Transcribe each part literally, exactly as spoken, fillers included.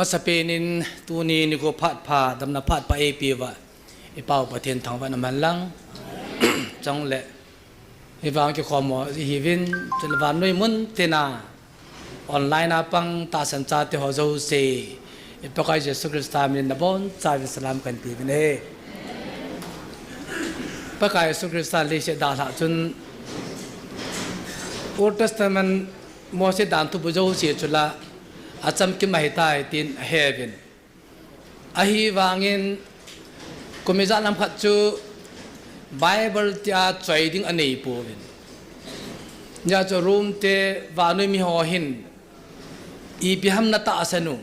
Masapen in tuni nikho phat pha, damna phat pha eipeuva, i Pa u Pathen thangvahna man lang. Chule, hivang kikhom ho ihiuvin, chule vannoi mun tina online a pang tahsan chate ho jouse, i Pakai Jesu Christa min in nabonchauvin salam kahin peuvin ahi. Pakai Jesu Christa leiset dalhah chun Old Testament Mose danthu bu jouse chu la achamkim ahitai tin aheuvin. Ahivangin kum ijat lam khat chu Bible tia choi ding anei pouvin. Hijeh chun Rome te vannoi mi ho hin ipi ham natahsan u,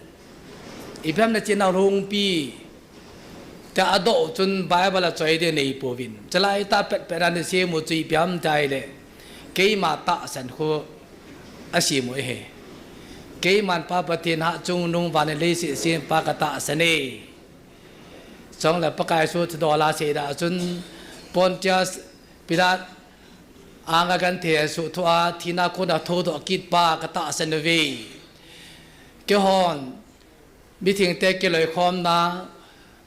ipi ham nachena u hungpi tia adoh u chun Bible a choi ding anei pouvin. Chulai tah pet pet a nasem u chu ipi ham tia ahile, keima tahsan khu asem u ahi. Keiman Pa Pathen Hatchungnung van le leiset sempa katahsan e. Chule Pakai Jesu thudol a asei da chun Pontius Pilate anga genthei suhthoa thina kona thoudoh kitpa katahsan uve. Keihon mithengte kiloikhomna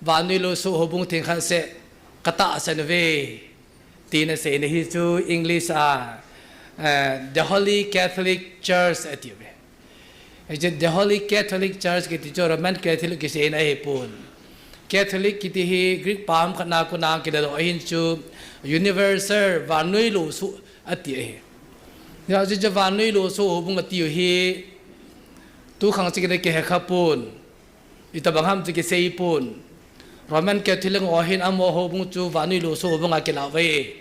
vannoi lou soh houbung thengkhat seh katahsan uve, tin asei in ahi chu English a, eh, The Holy Catholic Church atiuve. Hiche The Holy Catholic Church kiti chu Roman Catholic kisei in ahipon. Catholic kiti hi Greek pao khat na kona kiladoh ahin chu universal, vannoi lou soh ati ahi. Hijeh chun vannoi lou soh houbung atiu hi tu khang cheh in kihe khapon. Itobang ham chu kisei pon. Roman Catholic ho hin amaho houbung chu vannoi lou soh houbung a kilah uve.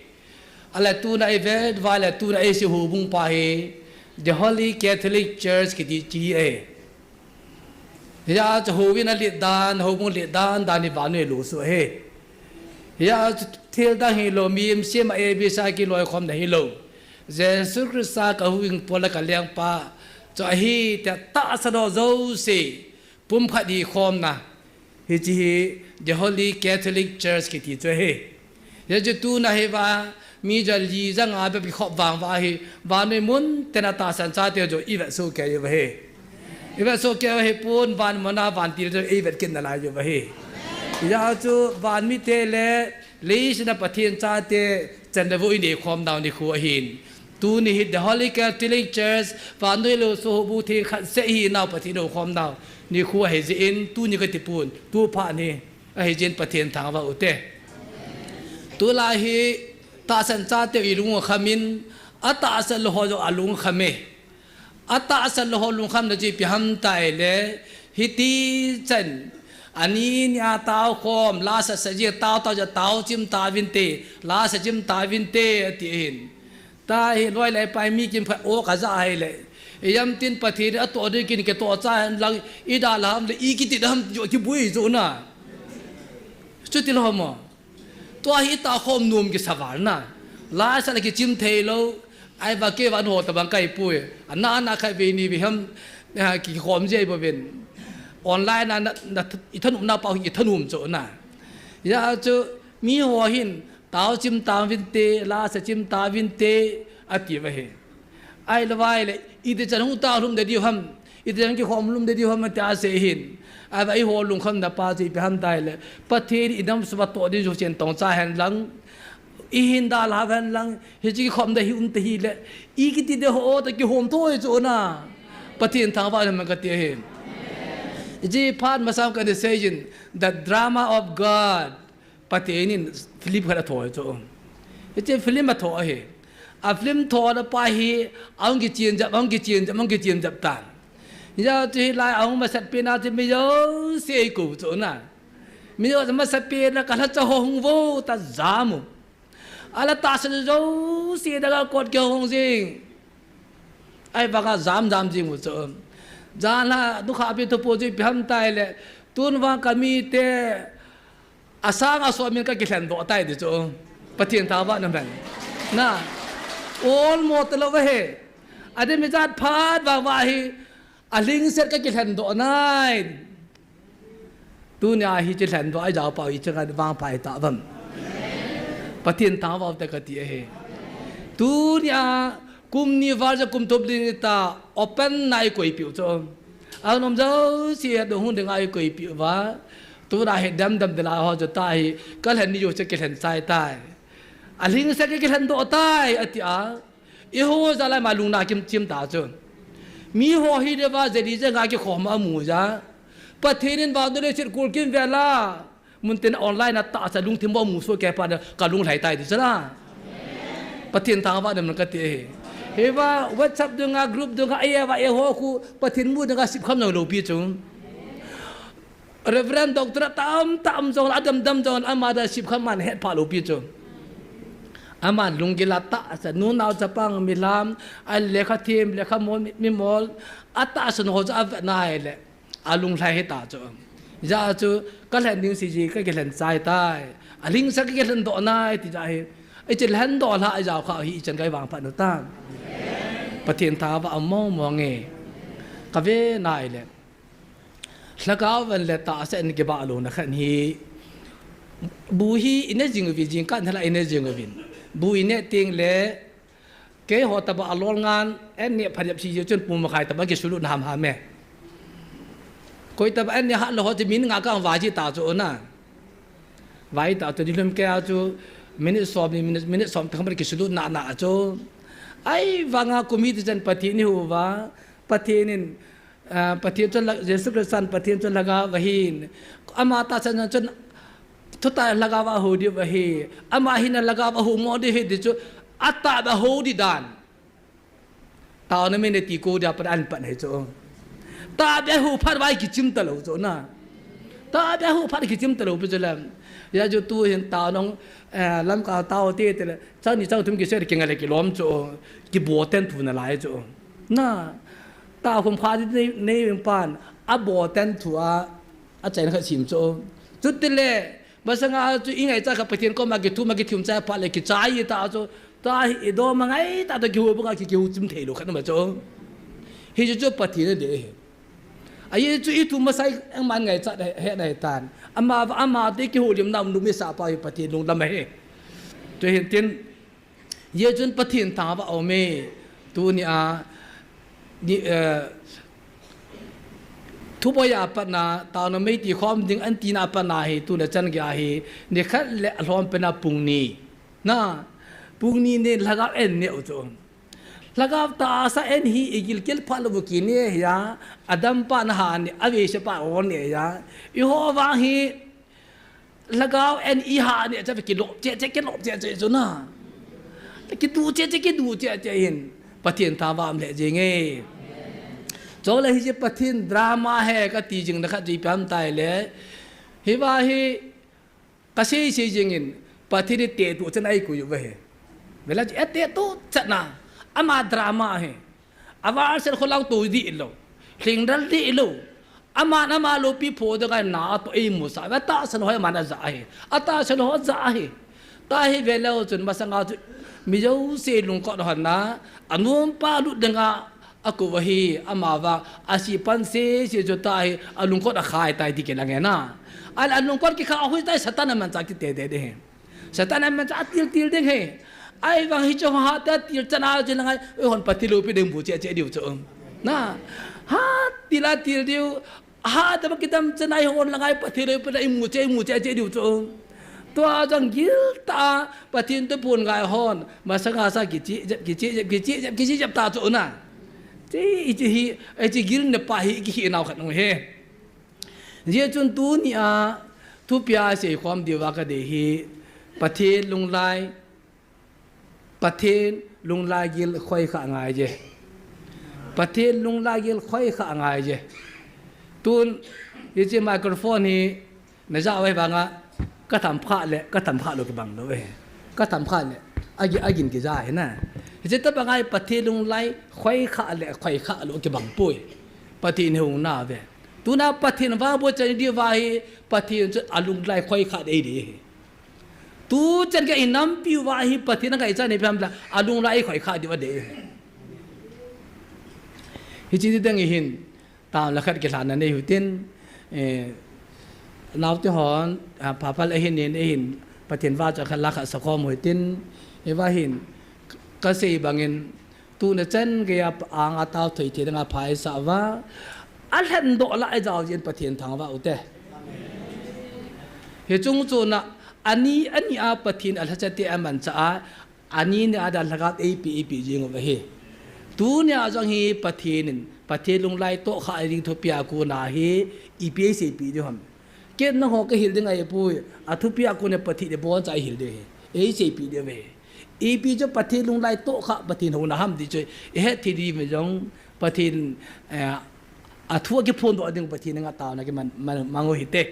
Ahile tuna ivet uva le tuna isei houbung pa hi The Holy Catholic Church kiti chu ahi. Hijeh chun houin alet dan, houbung let dan dan hi vannoi lou soh ahi. Hijeh chun thil dang hilou, mihem sem a A B C a kiloikhomna hilou, Jesu Christa kahuhhingpa le kalengpa chu ahi tia tahsan ho jouse pumkhat hi khomna, hiche hi The Holy Catholic Church kiti chu ahi. Hijeh chun tuna hi va, mi jali janga bep kikhop vang uva hi, vannoi mun tina tahsan chate ho ivet soh kei uva ahi. Ivet soh kei uva ahipon, van muna vantil chu ivet kit nalai uva ahi. Hijeh chun van mite le leiset a Pathen chate chan le vo inei khomnau nikho ahin. Tuni hi The Holy Catholic Church, vannoi lou soh houbung thengkhat seh ihinau Pathen ikhomnau nikho ahi jeh in, tuni kati pon, tu phat hi ahi jeh in Pathen thangvah u hite. Tulai hi tahsan chate ilung akham in, atahsan lou ho jong alung akham e. Atahsan lou ho lungkhamna chu ipi ham tia ahile, hiti chan, ani nia tao khom, la sasa jia tao tao jia tao chim tauvinte, la sa chim tauvinte, ati ahin. Tua hi loi le pai mi kimkhat o kaja ahile, ijemtin Pathen in atoh ding kin kitoh cha hen lang, idalhah ham le ikiti ding ham jo kiboi jo na. Chuti lou mo. Tua hi tao khom nom kisa val na. La sa le kichim thei lou. Ahivang kei vang ho tobang kahi poi. Ana ana khatvei nivei ham, eh, kikhom jia ibouvin. Online a na, na, ithanopna pa hi ithanom chu na. Hijeh chun miho hin tao chim tauvinte, la sa chim tauvinte, ati uva ahi. Ahilou vai le, iti chan hung tao lhum ding diu ham, iti chan kikhom lhum ding diu ham tia asei ahin. Ahivang eiho lungkhamna pa chu ipi ham tia ahile, Pathen in inam sung a toh ding chu chen tong cha hen lang, ihin dalhah hen lang, hiche kikhopna hi um tahih le, ikiti ding ho ta kihom thou chu na. Pathen thangvahna man kati ahi. Hiche phat masang kana sei jin, The Drama of God. Pathen in film khat atho chu. Hiche film atho ahi. A film thona pa hi, ahung kichen jep, ahung kichen jep, ahung kichen jep tan. Hijeh chun hilai ahung masat pen a chu mi jouse eikou chu na. Mi jouse masat pen a kalhacha ho hung vo ta jam u. Ala tahsa jouse dang a kot kihong jing. Ahivanga jam jam jing u chu. Jan la nukha pi thupu chu ipi ham tia ahile. Tun vang kamite asang asom in kakilhen doh tai ti chu. Pathen thangvahna man. Na. Ol mo talou ahi. Adeh mi jat phat vang uva hi. Alhingset kakilhen doh nai. Tunia hiche lhendoh a ijao pau hiche ngai vangpha hita uvam. Pathen thangvah u hite kati ahi. Tunia kum ni val ja kum thum ding ta open na ikoi piu chu. Anom jouse adong hung dinga eikoipeh uva. Tuna hi damdam dela ho chu tahi, kalhen ni jouse kilhen chai tai. Alhingset kilhen doh tai, ati a. Eiho jal a ima lungna kimchim ta chu. Miho hi deva jeli jenga kikhom amu ja. Pathen in vang dole sit kul kim vela. Muntin online a tahsa lungthim bou musoh kei pa na kalung lhai tai ti chu la. Pathen thangvah in um kati hi. Hiva WhatsApp dunga group dunga a eiva eiho khu Pathen mu dunga sipkham jong lou pi chu. Reverend Doctor atam tam jong, adam dam jong, ama da sipkham man het pha lou pi chu. Aman lunggil a tahsa, nunao chapang, milam, a lekha thiem, lekha mol, mi, mi mol, atahsa ho chu avet nai le. Alung lhai hita chu. Hijeh chun kalhen ding seh ji kakilhen chai tai. Alhingset kakilhen doh nai ti ja hi. Ichi lhen doh lha ijao kha hi ichan kai vangphat u ta. Pathen thangvah a mong mong e. Kave nai le. Lhagao ven le tahsa in kibah louna khat hi. Bu hi ine jing uvin jingkah in hela ine jing uvin. Bu ine teng le Keiho tobang alol ngan, an neh phat jep sese chun pung makhai tobang kisulut na ham ham e. Koi tobang an neh hat lou ho chu min nga kang vai ji ta chu na. Vai ta chu nilhum kei a chu minute som ni, minute, minute som thang ban kisulut na na chu. Ahivanga kum hiti chan Pathen ihuh uva, Pathen in Ah, Pathen chun la, Jesu Christan Pathen chun lhagao ahin. Ama tahsan chun thutah lhagao a hou diu ahi. Ama hina lhagao a hou mo diu ahi ti chu. Atahbeh hou di dan. Taona min ti ko dia pat an pan hi chu. Tahbeh hou phat vai kichim talou chu na. Tahbeh hou phat kichim talou pi chu lam. Hijeh chun tu hin taona, eh, lamkai tao te te le. Chang ni chang thum kisei kinga le kilom chu. Kiboten thu nalai chu. Na, ta khum kha di nei, nei ving pan, aboten thu a, achaina khat sim chu. Chutile, masanga chu ingaichat kha Pathen koma kithum a kithum chai phat le kichai ta chu, tahi idom angai ta to kihu bunga ki, kihu chim thei lou khat ma chu. Hichu chu Pathen adei hi. Ahi chu ithu masai angman ngaichat he, he nai tan. Ama, ama te kihu lim nam nu mi sa pa hi Pathen lungdam ahi. Tu hin tin, Hijeh chun Pathen thangvah a um e, tuni a, ni, eh, thuboi a pat na, taona mei ti khom ding an tina pat na hi, tuna chan gei a hi, nikhat le alhom pen a pung ni. Na, pung ni nin lhagao an neh u chu. Lhagao tahsa an hi igilkel phat lou u kine hi a, adam pa na ha ni, avei se pa o ne hi a. Eiho vang hi, Lhagao an iha ni cha kilop che che kilop che che chu na. Kidu che che kidu che che hin. Pathen thangvah a um le jing e. Chule hiche Pathen drama hi kati jing na khat chu ipi ham itile. Hiva hi kasei sei jing in Pathen hi tetu chan a eikoi u ahi. Vela chu etetu chan a. Ama drama hi. Aval sel kholang tu di lo. Lhingdal di lo. Aman ama loupi pho ding a na to eimusah. Ve tahsan ho hi aman aja ahi. Atahsan ho aja ahi. Tahi veleu chun masanga chu mi jouse lungkot hon na. Anom pa lut ding a akou ahi. Ama va asi pan sese chu tahi alungkot akhai tai ti kilang e na. Al alungkot kikhai ahui tai Satan amanchah kiti tete ding hi. Satan amanchah atil til ding hi. Ahivang hiche ho hatah a til chan a chu lang a, eihon Pathen loupi ding mu che che diu chu. Na, hatah a til diu, hatah a kidam chan a eihon lang a Pathen loupi ding mu che mu che che diu chu. Tua jong gil tah a Pathen toh pon ngai hon, masanga sa kichi jep, kichi jep, kichi jep, kichi jep ta chu na. Hiche, hiche hi, hiche gilna pa hi kihi nau khat u hi. Hijeh chun tuni a, thupia seikhom diuva kadei hi, Pathen lunglai, Pathen lunglai gil khoikhah ngai je. Pathen lunglai gil khoikhah ngai je. Tun, hiche microphone hi, najah uva ahivanga, katham khah le, katham khah lou kibang lou e. Katham khah le, agi, agin kija hi na. Hiche tobang a hi Pathen lunglai, khoikhah le, khoikhah lou kibang poi. Pathen hi hung na ve. Tuna Pathen vangboh chan diuva hi, Pathen chu alunglai khoikhah dei dei hi. Tu chan gei a inampiuva hi, Pathen angaichat hi ipi ham itile, alunglai khoikhah diu adei hi. Hiche ti ding hi hin, taona khat kilhanna nei u hitin, eh, naote hon, ah, phapal ahin in, ahin, Pathen vang chu khat le khat sakhom u hitin, hiva hin, kasei bangin, Tuna chan gei a anga tao thei thei ding a phaisah uva. Alhendoh lah a ijao jeh in Pathen thangvah u te. Hiche chung chon a, ani, ani a Pathen alhacha te amancha a, ani ni a dalhagap eipe, eipe jing uve hi. Tunia jong hi Pathen in, Pathen lunglai tohkhah ding thupi a kona hi, ipi eiseipeh diu ham. Ken nangho kahil ding ahipoi, athupi a kona Pathen in iboncha eihil diu hi. Eiseipeh diu ve. Ipi chu Pathen lunglai tohkhah Pathen houna ham ti chu, ihet thei diu ve jong Pathen, eh, athu akiphondoh ding Pathen henga taona kiman, man, mang u hite.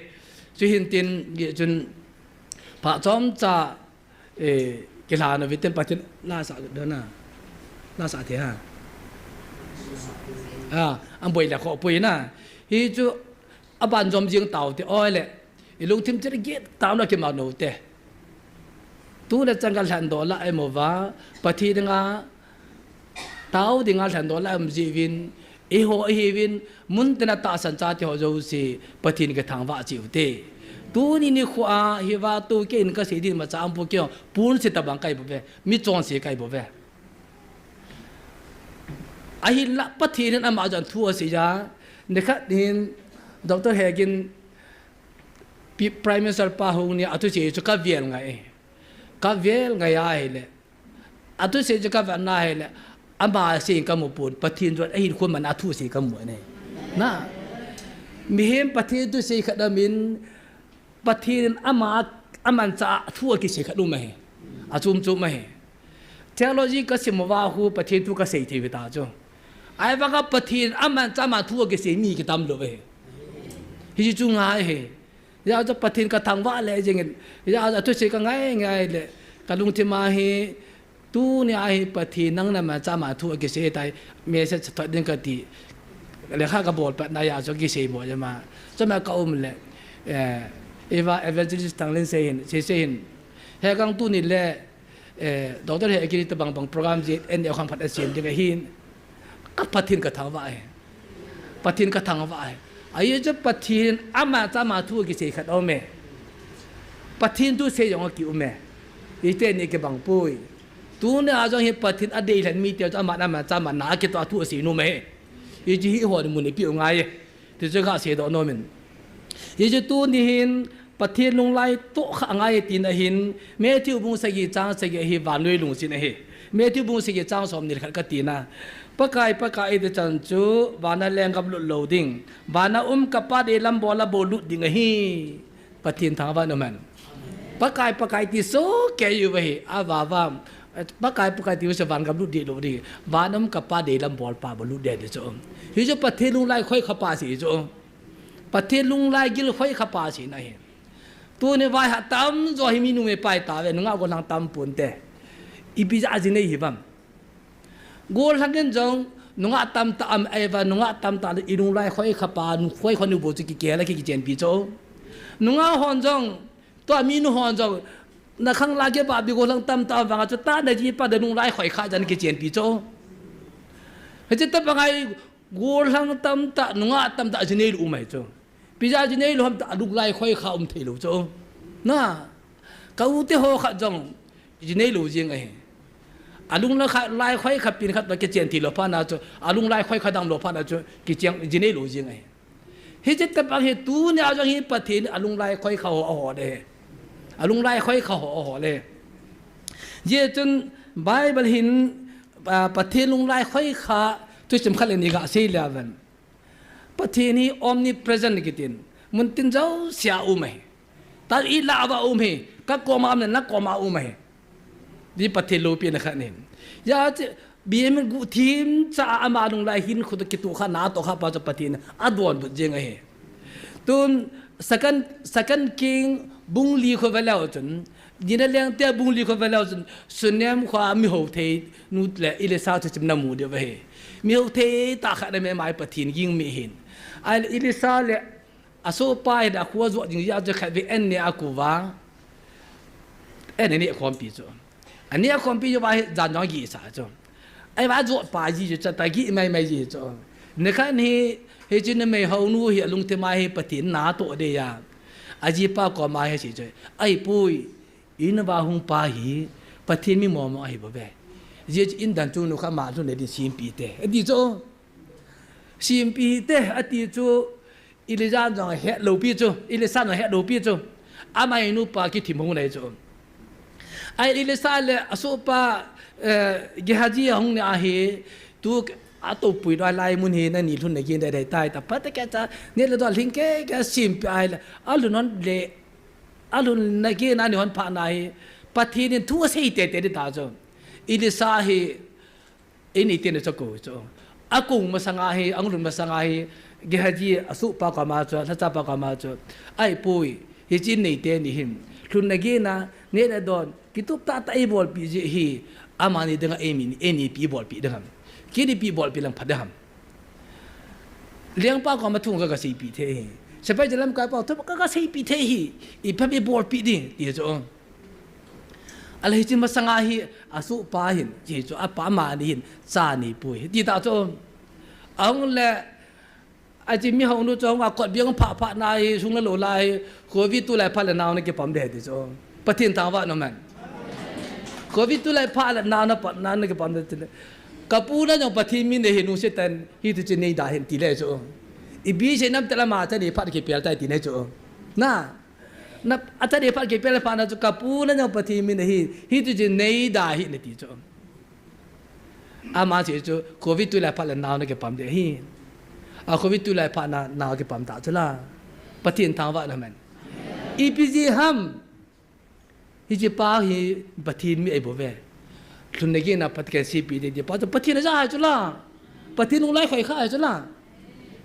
Chuhin tin, hichun, phat chomcha, eh, kilhan uve tin Pathen la sah dona. La sah thei ha. Ah, an boi le kho pui na. Hichu, aban jom jing tau te oi le. Ilungthim chir git tau na kimang u te. Tuna chang kalhendoh lah a imu uva, Pathen dinga, tao dinga lhendoh lah a um jiuvin, eiho ihiuvin, muntina tahsan chate ho jouse, Pathen kithangvah cheh u te. Tuni nikho a, hiva tu kei in kasei ding imacha aumpoi, kei pon se tabang kahi bouve, mi chonse kahi bouve. Ahinlah Pathen in ama jong thu asei a, nikhat hin Doctor Hegin Pi-, Prime Minister pa hung ni a thusei chu kavel ngai e. Kavel ngai ahile. A thusei chu kavet na ahile. Ama sei kamu pon. Pathen jong ahin khun man a thusei kamu ne. Na. Mihem Pathen thusei khat amin. Pathen ama, amancha a thu akisei khat um ahi. Achom chom ahi. Theology kasim uva khu Pathen thu kasei thei uve ta chu. Ahivanga Pathen amancha ama thu akisei mi kitam lou ve. Hichu ngai hi. Hijeh chun Pathen kathangvah le jengin. Hijeh chun athusei kangai ngai le. Kalungthim a hi tunia hi Pathen nang namancha ama thu akisei tai. Message thot ding kati. Lekha kabol pat na a chu kisei mo jama. Chuma kaum le. Eh, Eva Evangelist Thanglin sei hin, sei sei hin. Hekang tuni le, eh, Doctor Hegin tabang bang program jeh in eikhom phat asem ding ahin. Ka Pathen kathangvah e. Pathen kathangvah e. Ajeh chu Pathen amancha ama thu kisei khat aume. Pathen thusei jong akiume. Hiti ni kibang poi. Tunia jong hi Pathen adeilhen mite chu ama, amancha ama na kitoh a thu asei nom e. Hichu hi hon mun ipi u ngai e. Ti chu kasei doh nom in. Hichu tuni hin Pathen lunglai tohkhah angai tina hin Matthew bung sagi chang sagi hi vannoi lungset ahi. Matthew bung sagi chang somni le khat kati na. Pakai, Pakai iti chan chu vana lenggam lut lou ding. Vana um ka Pa deilam bol a bou lut ding ahi. Pathen thangvah in um hen. Pakai, Pakai ti soh kei uva hi, ava va. Pakai, Pakai ti uva se vangam lut ding lou ding. Vana um ka Pa deilam bol pa bou lut ding ti chu. Hichu Pathen lunglai khoikha pa sei chu. Pathen lunglai gilkhoi kha pa sei na hi. Tuni vai ha tamjo hi mi numei pai tave, nungah gollhang tam ponte. Ipi jeh a ji nei hi vam. Gollhang in jong, nungah tamtah um, ahivang nungah tamtah le i lunglai khoikha pa, nu khoikha nu bou chu kikeh le ki, kichenpi chu. Nungah hon jong, tua minu hon jong, na khang la kibahpi gollhang tamtah vanga chu ta na jipa da lunglai khoikha jan kichenpi chu. Hiche tabang a hi gollhang tamtah, nungah tamtah ji nei lou um ahi chu. Ipi jeh a ji nei lou ham tah, alunglai khoikha um thei lou chu. Na, ka u te ho khat jong, ji nei lou jeng ahi. Alunglai khoikha pen khat toh kichen thei lou phat na chu, alunglai khoikha dang lou phat na chu, kicheng ji nei lou jeng ahi. Hiche tabang hi tunia jong hi Pathen alunglai khoikha ho ahol e. Alunglai khoikha ho ahol e. Hijeh chun Bible hin, ah, Pathen lunglai khoikha thusim khat le ni kasei le ven. Pathen hi omnipresent kitin. Muntin jousea um ahi. Tah i lah uva um ahi. Ka koma um le na koma um ahi. Ti Pathen loupina khat ahi. Hijeh chun, Bible guhthim cha a ama lunglai hinkho toh kitoh kha, natoh kha pa chu Pathen adonbut jeng ahi. Tun, Second, Second King bung li khu ve leu chun, Nina Lengte bung li khu ve leu chun, Sunem khoa mihouthei nu le Elisha thusim namu diu ahi. Mihouthei tah khat ana um e, ama hi Pathen ging mi ahin. Ahile Elisha le asohpa hin akhoa jot jing jeh a chu khatvei an neh a kou va. An aneh khompi chu. Aneh khompi chu va hi jan jong agihsah chu. Ahivang ajotpa ji chu chata gih maimai ji chu. Nikhat hi, hiche numei hounu hi alungthim a hi Pathen natoh ding a. Ajipa koma hi asei chu. Ahipoi. Ina va hung pa hi, Pathen mi momo ahi bouve. Hijeh chun indan chungnung khat ama lhun le din sempi te. Ati chu. Simpi hite ati chu, Elijah jong ahet lou pi chu, Elisha jong ahet lou pi chu. Ama hi nupa kithim hung nei chu. Ai Elisha le asohpa, eh, Gehazi ahung nei ahi, tu atopui doh lai mun hi nani lhun nagin dei dei tai ta, phat khat cha, neh le don lhing kei kei simpi ai le, alhun hon le, alhun nagin ani hon phat na hi, Pathen in thu asei tei tei ding ta chu. Elisha hi, Eini tin a chu kou chu. Akou masanga hi, ahung lhun masanga hi, Gehazi asohpa koma chu, lhachapa koma chu. Ahipoi, hiche in neite ni hin. Lhun nagin a, neh le don, kitup tah tah eibolpi jeh hi, amani dinga eimi, eini pi bolpi ding ham. Kini pi bolpi lang pha ding ham. Lengpa koma thu ka, ka seipi thei hi. Sepai jalam kaipa thu ka, ka seipi thei hi. Ipi ham eibolpi ding, ti chu. Ahile hiche masanga hi asohpa hin, hiche chu apa mani hin, cha neipoi. Ti ta chu. Ahung le, achi mi hung nu chu, ahung a kot biang pha pha na hi, sung le lou lai hi, Covid tulai phat le nao na kipom ding ti chu. Pathen thangvah in amen. Covid tulai phat le nao na pat nao na kipom ding ti le. Kapu na jong Pathen min nei hi nung se tan, hiti chu nei da hin ti le chu. Ipi sei nam te la ma cha nei phat kipel tai ti le chu. Na. Na, acha dei phat kipel phat na chu kapu na jong Pathen min ahi, hiti chu nei da hi na ti chu. Ama chu chu, Covid tulai phat le nao na kipom ding ahi. A Covid tulai phat na, nao kipom ta chu la. Pathen thangvah in amen. Ipi jeh ham. Hiche pa hi Pathen mi ahi bou ve. Lhun nagin a Pathen seipi ding ti pa chu Pathen aja hai chu la. Pathen nung lai khoi kha hai chu la.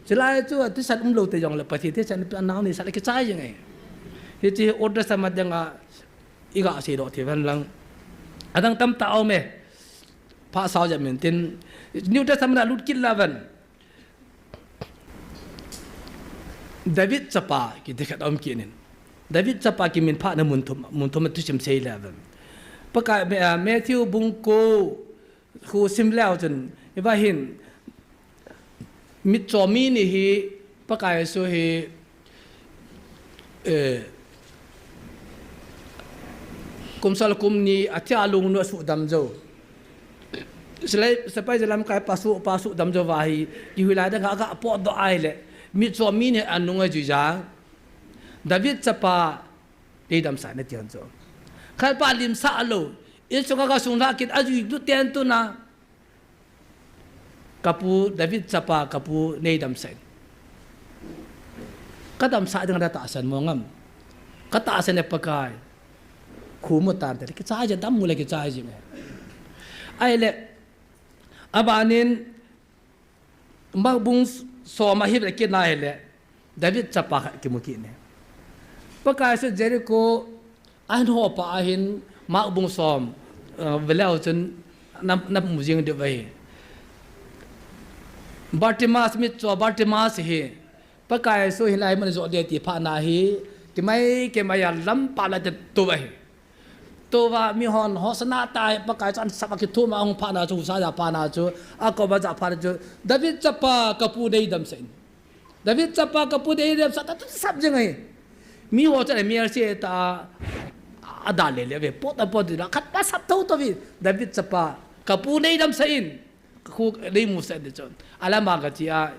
Chulai chu thisan umlou te jong le Pathen thisan pe nao ni sa le kichai jing e. Hiche Old Testament dang a iga seidoh thei ven lang. Adang tamtah aum e. Pha sao jep min tin. New Testament a lut kit la ven. David chapa kiti khat aum kit in. David chapa kiminphah na mun thum, mun thum a thusim sei le ven. Pakai, eh, Matthew bung ko khu sim leu chun, hiva hin, mitcho mi ni hi, Pakai Jesu hi, eh, kum sagi le kum ni a thi a lungnu a sudam jou. Silai, sepai jalam kaipa su, pa sudam jou va hi, kihui lai dang a ga potdoh ahile, mitcho mi ni anung a jui ja. David chapa, nei damsah in ati hon chu. Khat pa limsah lou. Isu ka ga sung la kit ajui du ten tu na. Kapu David chapa kapu nei damsah in. Ka damsah ding a tahsan mo ngam. Ka tahsan e Pakai. Khu mu tan te. Kichai jeng dam mu le kichai jeng e. Ahile. Abanin Mark bung som a hi ve kit na hile, David chapa khat kimu kit ne. Pakai Jesu Jericho ahin ho pa ahin Mark bung som, eh, ve leu chun na, na mu jing diu ahi. Bartimaeus mitcho Bartimaeus hi, Pakai Jesu hilai mun a jot ding ti phat na hi, kimai kimai a lam pa la te tu ahi. Tuva mihon Hosanna tai, Pakai chu ansap a kithum a ahung phat na chu, husa ja phat na chu, akom a ja phat na chu, David chapa kapu nei damsah in. David chapa kapu nei damsah ta chu sap jeng ahi. Miho chu le mial se ta a da le le ve, pot a pot ding la, khat pa sap tho tho ve, David chapa kapu nei damsah in. Ka khu nei musah in ti chu. Alam a ka chi a,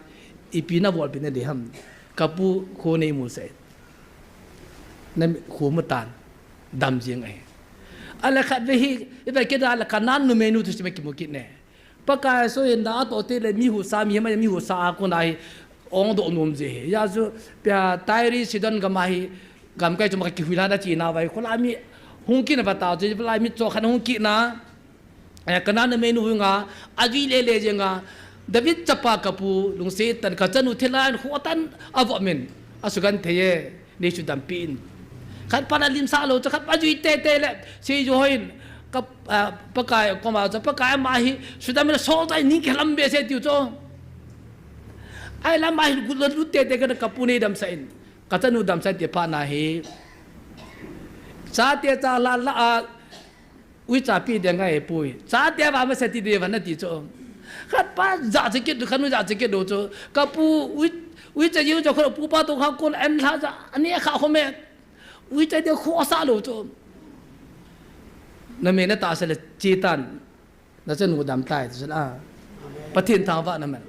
ipi na bolpi na ding ham. Kapu khu nei musah in. Na khu mu tan. Dam jeng ahi. Ahile khat ve hi, i ve kit a le Canaan numeinu thusim a kimu kit ne. Pakai Jesu hin na a toh te le mi husa, mi hima mi husa a kon a hi ong doh nom je hi. Hijeh chu, pia Tyre Sidon gam a hi, gamkai chu ma ka kihui la na chi na vai. Khola mi hung kit na va ta chu, lai mitcho khat hung kit na. Eh, Canaan numeinu hunga, ajui le le jenga, David chapa kapu, lungset tah in kachanu thilha in kho tah in avoh min, asugenthei e, nei sudam peh in. Khat pa na limsah lou chu, khat pa jui tei tei le, sei jo hoi in, ka, ah, Pakai koma chu, Pakai ama hi, sudam in sol tai ning kilam behseh tiu chu. Ahile ama hi, lut lut tei tei ka kapu nei damsah in, kachanu damsah in ti phat na hi. Chate cha la la a, Uicha pi ding ngai pui. Chate va masa ti ding va na ti chu. Khat pa ja che kit, khat nu ja che kit do chu. Kapu ui, uicha jiu cha kho pu pa to kha kon en lha ja. Ani kha kho me. Uicha de kho sa lo chu. Na me na tahsan le chi tan. Na chanu dam tai chu la. Pathen thangvah in amen.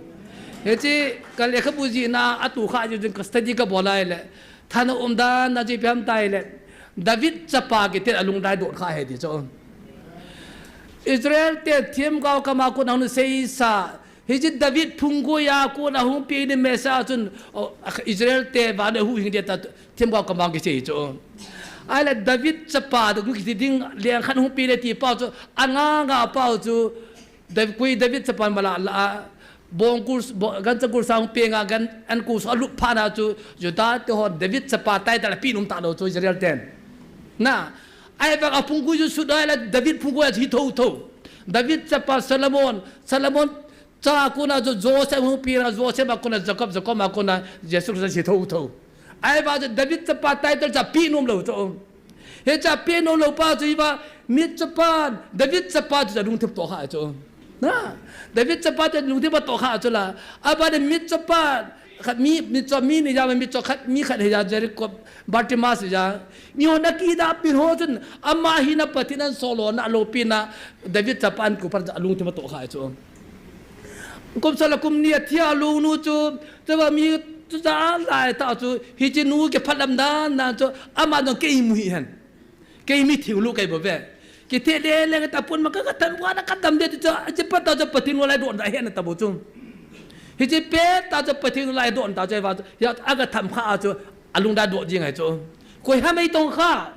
Hiche ka lekhabu jihna a tu kha jing ka study ka bol a ahile, thanom dan na chu ipi ham tia ahile, David chapa kiti a lunglai dot kha ahi ti chu. Israel te themgao kama kon a hung seisa, hiche David phunggui a kon a hung pi ni mesa chun, o, Israel te vannoi huhhing dia ta themgao kama kisei chu. Ahile David chapa tu kiti ding leng khat hung pi le ti pa chu, anga nga pa chu, Dav-, koi David chapa mala la a, bongkur, bo-, gancha kur sang penga gan an ku so alup phat na chu Juda te hon David chapa title ape nom talou chu Israel ten. Na, ahivang a phunggui chu sut ahile David phunggui a chu hi thotho. David chapa Solomon, Solomon cha a kona chu Joseph hung pi na, Joseph a kona Jacob, Jacob a kona Jesu Christa hi thotho. Ahivang chu David chapa title chu ape nom lou chu. Hiche ape nom lou pa chu hiva, mi chapa, David chapa chu alungthim toh kha chu. Na, David chapa chu alungthim toh kha chu la. Abana mi chapa, khat mi, mi cho mi ni ja, mi cho khat, mi khat hi ja, Jericho, Bartimaeus ja. Mi hon akidah pin ho chun, ama hina Pathen in asol lona alopi na, David chapa in kupa chu alungthim toh kha chu. Kum sang le kum ni a thi a lungnu chu, chua mi chu ja lai ta chu, hiche nu kiphalam dan, dan chu, ama dong kei mu hi hen. Kei mi thing lou kei bou ve. Kithe le le ta pon ma ka, ka than wa na ka dam de chu, hiche pa ta chu Pathen lunglai dot da hen ta bou chu. Hiche pa ta chu Pathen lunglai dot ta chu, va chu, ya, a ka tham kha a chu, alunglai dot jing ahi chu. Koi ham ei tong kha.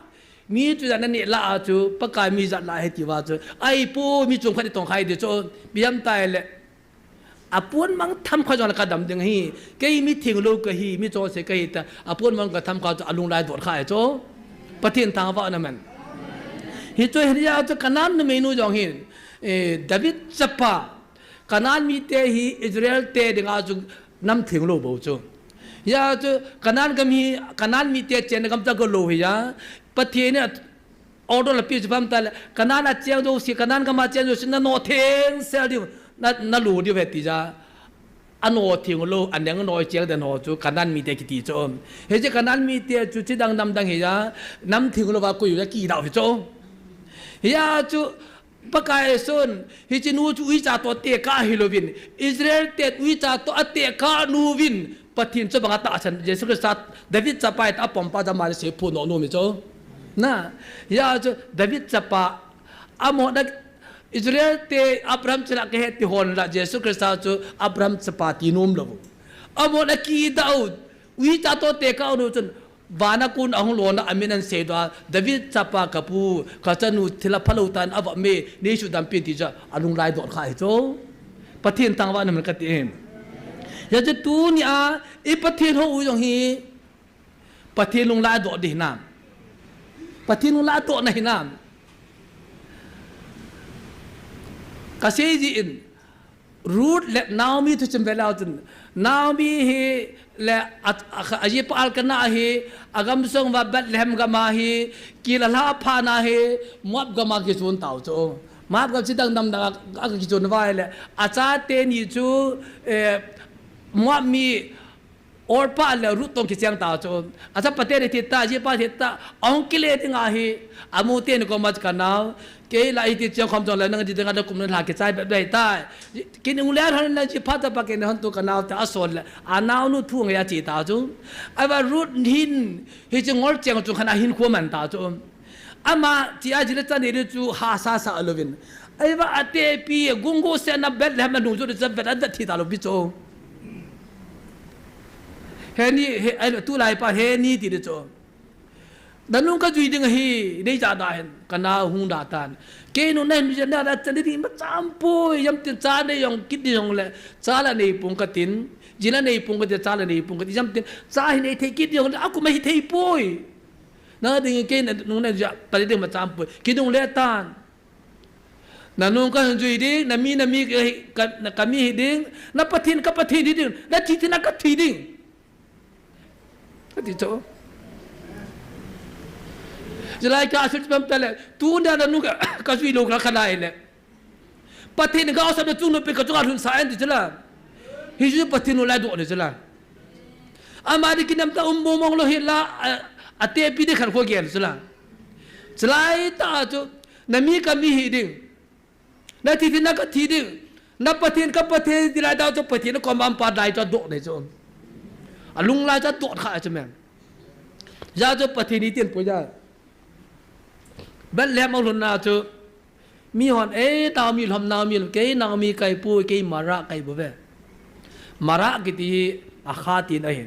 Mi chu jat na neh la a chu, Pakai mi jat la ahi ti va chu. Ahi poi, mi chom khat i tong kha ahi ti chu. Ipi ham tia ahile, apon mang tham kha jong le ka dam ding ahi. Kei mi thing lou kahi, mi chonse kahi tia. Apon mang ka tham kha chu alunglai dot kha ahi chu. Pathen thangvah na man. Hichu hi a chu Canaan numei nu jong hin, eh, David chapa. Canaan mite hi Israel te dinga chu nam thing lou bou chu. Hia chu Canaan gam hi, Canaan mite chenna gam tah lou hi a. Pathen in order la pe chu ipi ham tia ahile, Canaan a cheng jouse, Canaan gam a cheng jouse, na notheng sel diu, na, na lut diu ahi ti a. A notheng lou, a neng noi cheng den ho chu Canaan mite kiti chu. Hiche Canaan mite chu chidang namdang hi a, nam thing lou va koi u a kidah hi chu. Hia chu Pakai Jesun, hiche nu chu uicha toh tekah ahi louvin, Israel te uicha toh atekah nu vin, Pathen chu bang a tahsan, Jesu Christa, David chapa tia apom pa chu ama le seiphu nom nom hi chu. Na, hia chu David chapa, amahon a Israel te Abraham chapa kihe ti hon la, Jesu Christa chu Abraham chapa ti nom lou. Amahon akidah u, uicha toh tekah u nu chun, Van a kon a hung lona amin ahin seidoh a, David chapa ka pu, ka chanu thil aphalou tan avah me, nei sudam pin ti chu alunglai dot kha ahi chu. Pathen thangvah na man kati e. Hia chu tuni a, i Pathen hou u jong hi, Pathen lunglai dot ding hinam. Pathen lunglai dot na hinam. Ka sei jin, Ruth le Naomi thusim ve leu chun, Naomi hi le a, a, a, ajipa Elkanah hi, agam sung uva Bethlehem gam a hi, kila lha phat na hi, Moab gam a kichon tau chu. Moab gam chu dang dang dang a, a kichon uva ahile, achate ni chu, eh, Moab mi Orpah le Ruth toh kicheng tau chu. Achapa te ni thi ta, ajipa thi ta, ahung kile ding ahi, amu teni koma chu ka nao, Kei la iti cheng khom jong le nang iti ding a da kum na lha kichai bep dai tai. Kin ung le han na chi phat ta pa kin hon tu ka nao ta asol le. A nao nu thu ngai a chi ta chu. Ahivang Ruth hin hiche ngol cheng chu khan ahin khu man ta chu. Ama chi a ji le chan ni chu ha sa sa louvin. Ahivang atepi gung go se na Bethlehem na nung chu cha vet a da thi ta lou pi chu. Heni, he, ai, tulai pa heni ti de chu. Nanung ka jui ding ahi, nei ja da hen, ka nao hung da tan. Kei nung na hin ja na da chan ding ma cham poi, ijemtin cha nei jong kit ding jong le, cha la nei pung ka tin, ji la nei pung ka tin, cha la nei pung ka tin, ijemtin, cha hi nei thei kit ding jong le, akum a hi thei poi. Na ding kei nung na ja, pa ding ma cham poi, kei nung le tan. Nanung ka hin jui ding, na mi, na mi, ka, ka, ka mi hi ding, na Pathen, ka Pathen hi ding, na thi, thi na ka thi ding. Kati chu. Chulai ka sul pam tale, tuna nanung ka, ka jui lou ka kha lai le. Pathen ka osap na chung no pe ka chung a lhun sa en ti chu la. Hichu Pathen lunglai dot ni chu la. Ama di kinam ta um mong mong lou hi la, a, atepi di khan kho gel chu la. Chulai ta chu, na mi ka mi hi ding. Na thi thi na ka thi ding. Na Pathen ka Pathen ti lai tah chu Pathen a kom a um pa lai chu adot nei chu. Alung lai chu adot kha chu mem. Hijeh chu Pathen iti poi ja. Bethlehem a lhunna chu mihon, "Ei, Naomi lhom, Naomi lhom, kei Naomi kahi poi, kei Mara kahi bouve." Mara kiti hi Akha tin ahi.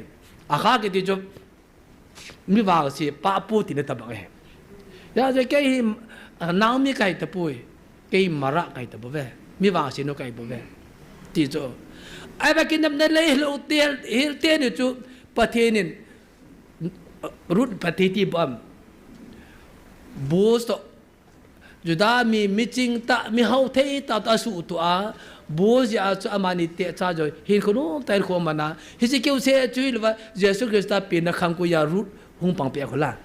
Akha kiti chu mi vangse pa pu tina tabang ahi. Hijeh chu kei hi, ah, Naomi kahi tapoi, kei Mara kahi tabouve. Mi vangse nu kahi bouve. Ti chu. Ahivang kinepna lei lou te, hil teni chu Pathen in Ruth phatthei ti bou ham. Boaz toh Judah mi, mi chingtah, mi hao thei tah toh asuhtoh a, Boaz jeh a chu amani techa jong hinkho nomtah in hinkho amana. Hiche keu se chu hilouva, Jesu Christa penna khang koi a Ruth hung pang peh khu la.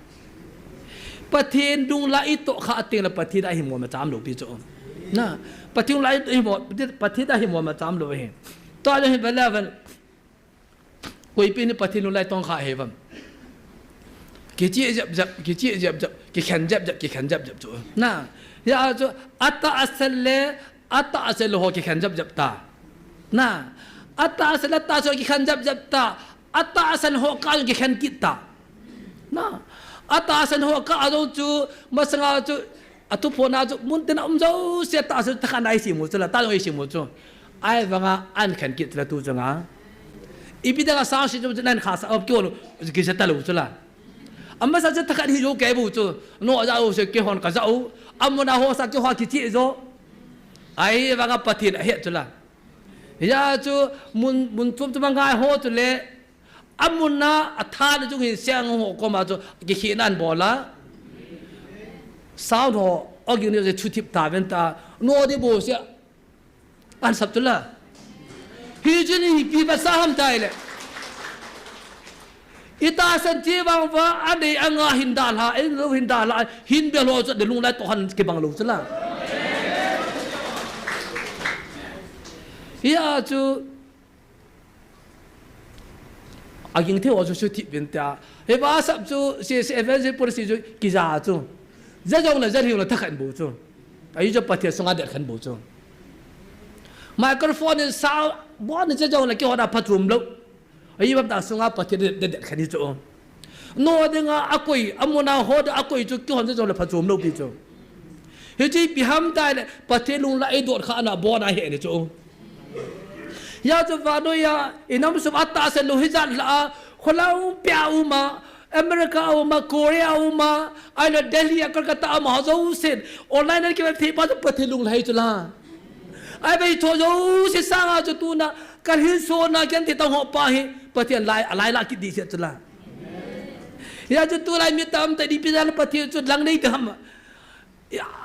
Pathen lung la itoh kha teng le Pathen a himo macham lou pi chu. Na, Pathen lung la itoh himo, Pathen a himo macham lou hi. Tua jong hi bel le bel. Koipi in Pathen lung la itong kha ahi vem. Kichih jep jep, kichih jep jep, kikhen jep jep, kikhen jep jep chu. Na, hijeh chu atahsan le, atahsan lou ho kikhen jep jep ta. Na, atahsan le, atahsan kikhen jep jep ta. Atahsan ho kah kikhen kit ta. Na, atahsan ho kah a jong chu, masanga chu, athuphon a chu, mun tin a um jouse tahsan thakhat na isem u chu la, tah jong isem u chu. Ahivanga ahin khen kit chu la tu chunga. Ipi dinga sangse chu, chu nan kha sa, op kihon, kisa talou chu la. Amasa chu thakhat hi jou kei bou chu. No aja u se kihon kaja u. Amun a ho sa kihon kichih jo. Ahivanga Pathen ahet chu la. Hijeh chu mun, mun chom chom a ngai ho chu le. Amun a atha le chung hin seng ho koma chu kikhehna ahin bol a. Sound ho, organ ni se chu thip ta ven ta. No di bo se. Ahin sap chu la. Hichu ni ipi vetsah ham tai le. Itahsan che vang uva, anei anga hin dalha, in lou hin dalha, hin bel ho chu de lung lai toh han kibang lou chu la. Hijeh chu, aging thei ho chu chu thip vin tia. Hiva sap chu, C C F N C policy chu kija chu. Ja jong le ja hiu le thakhat bou chu. Ahi chu Pathen sunga det khan bou chu. Microphone in sound, bon ja jong le kihon a phachom lou. Ahi vang ta sunga Pathen det, det, det khan hi chu. No dinga akoi, amun a ho dinga akoi chu kihon ja jong le phachom lou pi chu. Hichu ipi ham tai le, Pathen lung la idot kha na bon ahi ni chu. Hijeh chu vannoi a, inam sum atahsan lou hijat lah a, kholang pia a um a, America a um a, Korea a um a, ahilou Delhi a, Kolkata a um a, ho jousen, online a kivet thei pa chu Pathen lung la hi chu la. Ahi vei chu jouse sanga chu tuna, kalhin sona kian ti tang ho pa hi, Pathen lai, alai la kit di se chu la. Hijeh chu tulai mi tamtah di pi jal Pathen chu lang nei dam.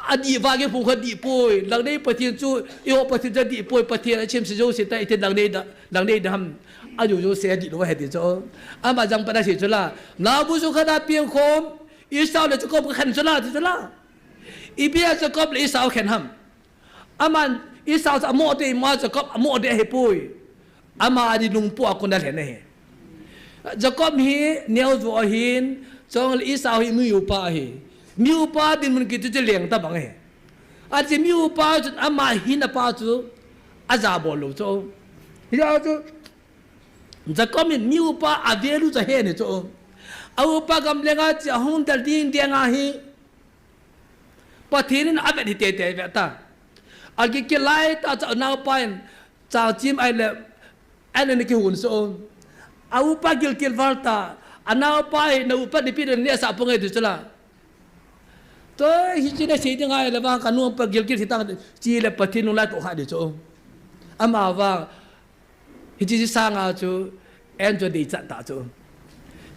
Adih vang iphong kha dih poi. Lang nei Pathen chu, eiho Pathen chu adih poi. Pathen a chemse jouse ta, iti lang nei da, lang nei dam. Ajo jouse adih lou ahi ti chu. Ama jang pat a sei chu la. Naobu sukha da piang khom. Esau le Jacob khen chu la, ti chu la. Ipi a Jacob le Esau khen ham. Aman Esau chu amo de, ama Jacob amo de ahi poi. Ama dinmun pu a kon a lhen ahi. Jacob hi neo jo ahin, chule Esau hi mi upa ahi. Mi upa dinmun kiti chu leng tabang ahi. Achi mi upa chun ama hin apa chu aja bol lou chu. Hijeh chu Jacob in mi upa a value chu ahe ni chu. A upa gam lenga chu ahung dal ding ding ahi. Pathen in avet hi teitei vet ta. Agikil lai tah chu anaopa in chang chim ahile, ahin kihon soh. A upa gilkel val ta. Anaopa hi na upa nipi den neh sah ponge ti chu la. Tua hiche nasei ding ahile vang kanu pa gilkel hi tang chule Pathen lung la toh kha di chu. Ama vang Hiche sanga chu, an chu adei chat ta chu.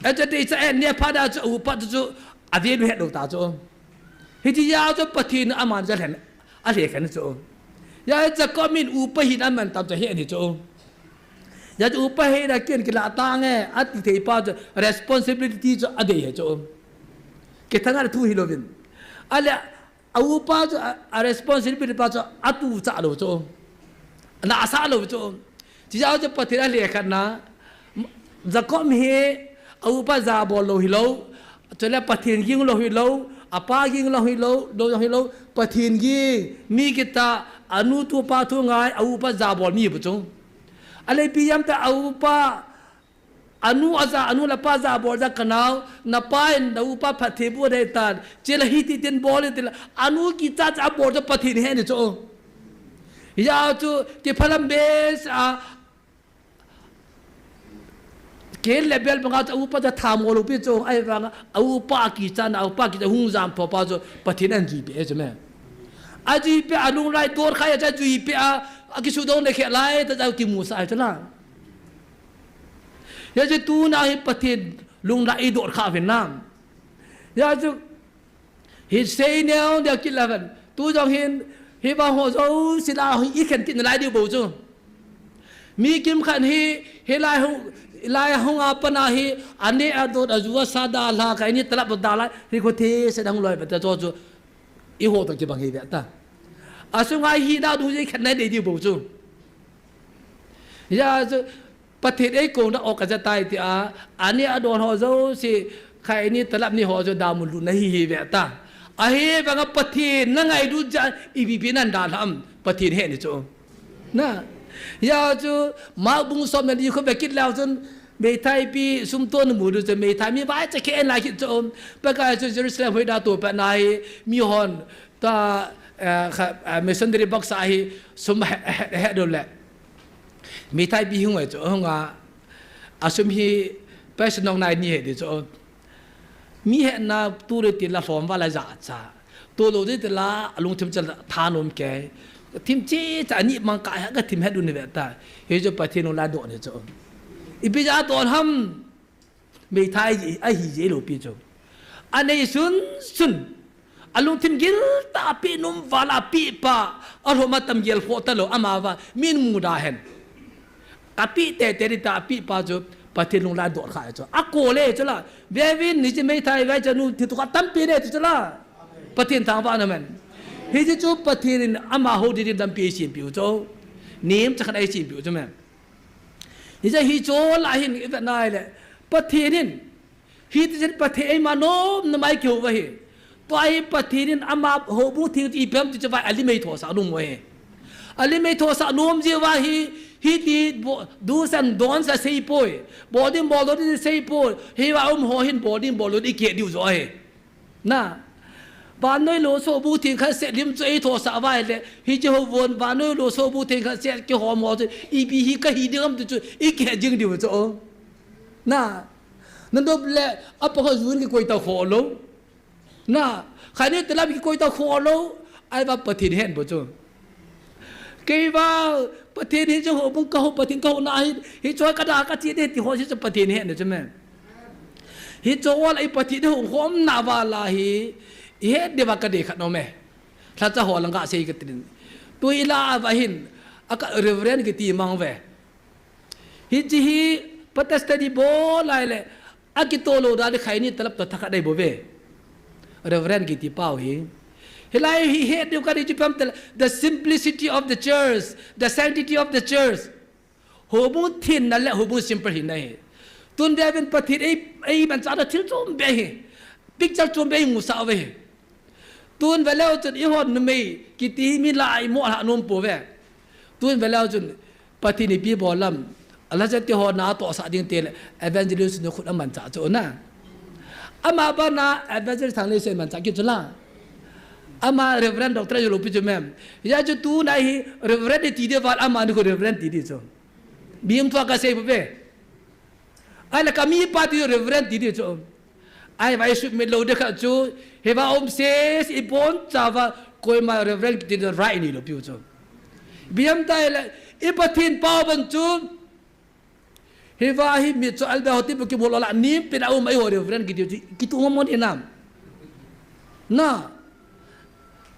An chu adei chat, an neh phat a chu, upa chu, chu, a value het lou ta chu. Hiche a chu Pathen aman ja lhen, alhekhen chu. Hia Jacob in upa hina aman tam chu ahe ni chu. Hia chu upa hina kin kila tange, ati thei pa chu, responsibility chu adei ahi chu. Kithang a thu hilouvin. Ale, A upa chu, a, a responsibility pa chu, atuh cha lou chu. Ana asa lou chu. Hiche a chu Pathen alhekhen na. Jacob hi, a upa jabol lou hilou. Chule Pathen ging lou hilou. Apa ging lou hilou, lou jong hilou. Pathen ging, mi kitah, Anu tupa thu ngai, a upa jabol mi bu chu. Ale ipi ham tia a upa, anu aja, anu le apa jabol ja kanao, napa in na upa phatthei bu dei tan. Chule hiti tin bol in tile, anu kicha cha bol chu Pathen he ni chu. Hijeh chu, kiphalam be sa, Kel le bel banga chu a upa chu thamol u pi chu, ahivanga a upa kicha na, a upa kicha hung jam tho pa chu Pathen in ajui peh e chu me. Ajui peh a lunglai dot kha a chu ajui peh a, akisudong le khe lai ta chu kimusah e chu la. Hijeh chu tuna hi Pathen lunglai i dot kha uvin lang. Hijeh chu Hi sei neo dia kit la ven. Tu jong hin, hi vang ho jouse la hi i khen kit nalai diu bou chu. Mi kimkhat hi, hilai hung, hilai hung a pat a hi, aneh adon, aju asa dalha, kaini talap dalha, hi khu thei se dang loi ve ta chu chu. I ho toh kibang hi ve ta. Asunga hi da du ji khen nai dei diu bou chu. Hijeh chu, Pathen eikou na o kaja tai tia, aneh adon ho jouse, kaini talap ni ho chu damun lut na hi hi ve ta. Ahivanga Pathen na ngailut jeh a ipi ipi nan dalha ham, Pathen he ni chu. Na. Hijeh chu, Mark bung som le ni khu ve kit leu chun, meithai pi sum to na mu diu chu, meithai mi vaicha khe en lai kit chu. Pakai chu Jerusalem hoida to pa na hi, mi hon, ta, eh, kha, eh, missionary box a hi, sum he, he, he diu le. Meithai pi hung e chu, hung a, asum hi, paisa nong nai ni he di chu. Mi hetna tu le ti la lhom va la ja cha. Tu lo di ti la, alungthim cha thanom ke. Thim chi cha ni mang ka he, ka thim he du ni ve ta. Hi chu Pathen lunglai dot ni chu. Ipi ja dot ham. Meithai ahi jeh lou pi chu. Anei sun sun. Alungthim gil tah a pi nom val a pi pa. Alhom a tam gel pho ta lou ama va. Min mu da hen. Api tete di ta pi pa chu. Pathen lunglai dot kha chu. Ako le chu la. Vevin ni chi meithai vai chanu thi tu kha tampi le chu la. Pathen thangvah in amen. Hi chu Pathen in ama ho di din tampi sim piu chu. Nim cha khan ai sim piu chu men. Hijeh hi chu la hin i vet nai le. Pathen in. Hiti chun Pathen eima nomna mai kihou u ahi. Tua hi Pathen in ama houbung theng chu ipi ham ti chu vai alim eithohsah nom u ahi. Alim eithohsah nom jeh uva hi, hiti bo-, do's and don'ts asei poi. Bol ding bol lou ding asei poi. Hiva um ho hin bol ding bol lou ding ikihe diu joh ahi. Na. Vannoi lo sohbu theng khat seh lim chu eithohsah uva ahile. Hiche houbung vannoi lo sohbu theng khat seh kihom ho chu. Ipi hi kahi ding ham ti chu ikihe jing diu chu. Na. Nanop le, apa kho jun kikoi ta kho lou. Na, khaini talap kikoi ta kho lou. Ahivang Pathen hen bou chu. Kei vang, Pathen hi chu houbung ka hou, Pathen ka hou na hi, hi chu ka da ka chi de ti ho hi chu Pathen hen chu me. Hi chu ol ai Pathen de hou khom na va la hi, i het de va ka de khat nom e. Lhacha ho lang ka sei ka tin. Tu i la va hin, a ka Reverend kiti mang ve. Hiche hi Protestant hi bol lai le, akitoh lou dan khaini talap toh thakhat dei bou ve. Reverend kiti pau hi. Hilai hi het diu ka di chu pam tel, the simplicity of the church, the sanctity of the church. Houbung thenna le houbung simple hina hi. Tun vevin Pathen ei, ei manchahna thil chom be hi. Picture chom be hi musah ve hi. Tun veleu chun eihon numei kiti hi mi la imo lha nom pou ve. Tun veleu chun Pathen ipi bol lam. Alhacha ti ho na tohsah ding tile evangelist nu khut amanchah chu na. Ama bana evangelist Thangneiset manchah kit chu la. Ama Reverend Doctor Yolopi chu mem. Hijeh chu tuna hi Reverend ti di val ama ni khu Reverend ti di chu. Bim thua ka sei pou ve. Ahile ka mi pa ti Reverend ti di chu. Ahivang i submit lou di kha chu, hiva um se, i bonchauva, koima Reverend kiti right nei lou piu chu. Biham tile, i Pathen pao ban chu, hiva hi mi chu albe ho ti bu ki bol la, nim pin a um ai ho Reverend kiti chu, kitu ngam mo ni nam. Na.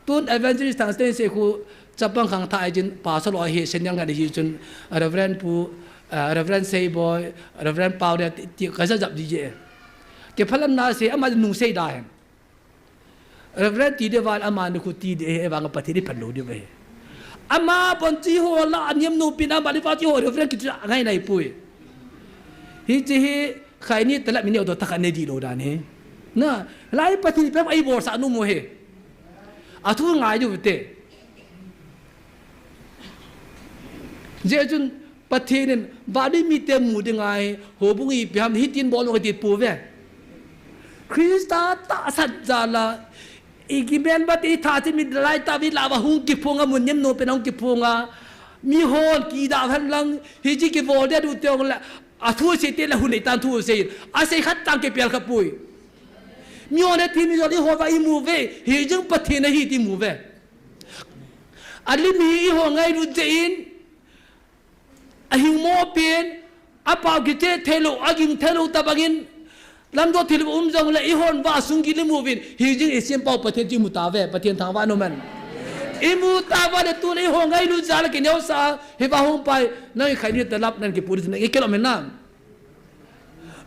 Tun Evangelist Thangneiset khu chapang khangthah ahi jin pastor lo hi senior ngat ahi chun Reverend Pu, ah, Reverend Seiboi, Reverend Pau de ti, ti ka jap jap di je. Kiphalam na se ama nung sei da hen. Reverend ti de val ama ni khu ti de he vang Pathen i phan lou di ve. Ama bon chi ho la aniam nu pin ama di va chi ho Reverend kiti ngai nai pui. Hiche hi Khaini talap mi neo toh thakhat nei di lou dan hi. Na, lai Pathen pem ai bolsah nom u hi. Athu ngai diu te. Hijeh chun Pathen in vannoi mite mu ding ahi, houbung ipi ham, hitin bol u kati pouve. Christa tahsan jal a, i kimen bat i tha chi mit lai ta vi la va hung kiphong a, mun nem no pen hung kiphong a, mihon kidah hen lang, hichi kibol ding u teng le, athu sei teng le hun nei tan thu sei. Asei khat tang kipel kha poi. Mihon e thi mi jol i ho va i mu ve, hijing Pathen ahi ti mu ve. Alim hi i ho ngailut jeh in, ahing mo pen, apao kiche thei lou, aging thei lou tabang in, lamdot thil um jong le i hon va sung gil i mu vin, hijing i sempau Pathen chu i mu ta ve, Pathen thangvah in um hen. I mu ta va le tun i ho ngailut jal a kineosah, hiva hung pai, nang i khai ni talap nang kipu di nang i kilom in nam.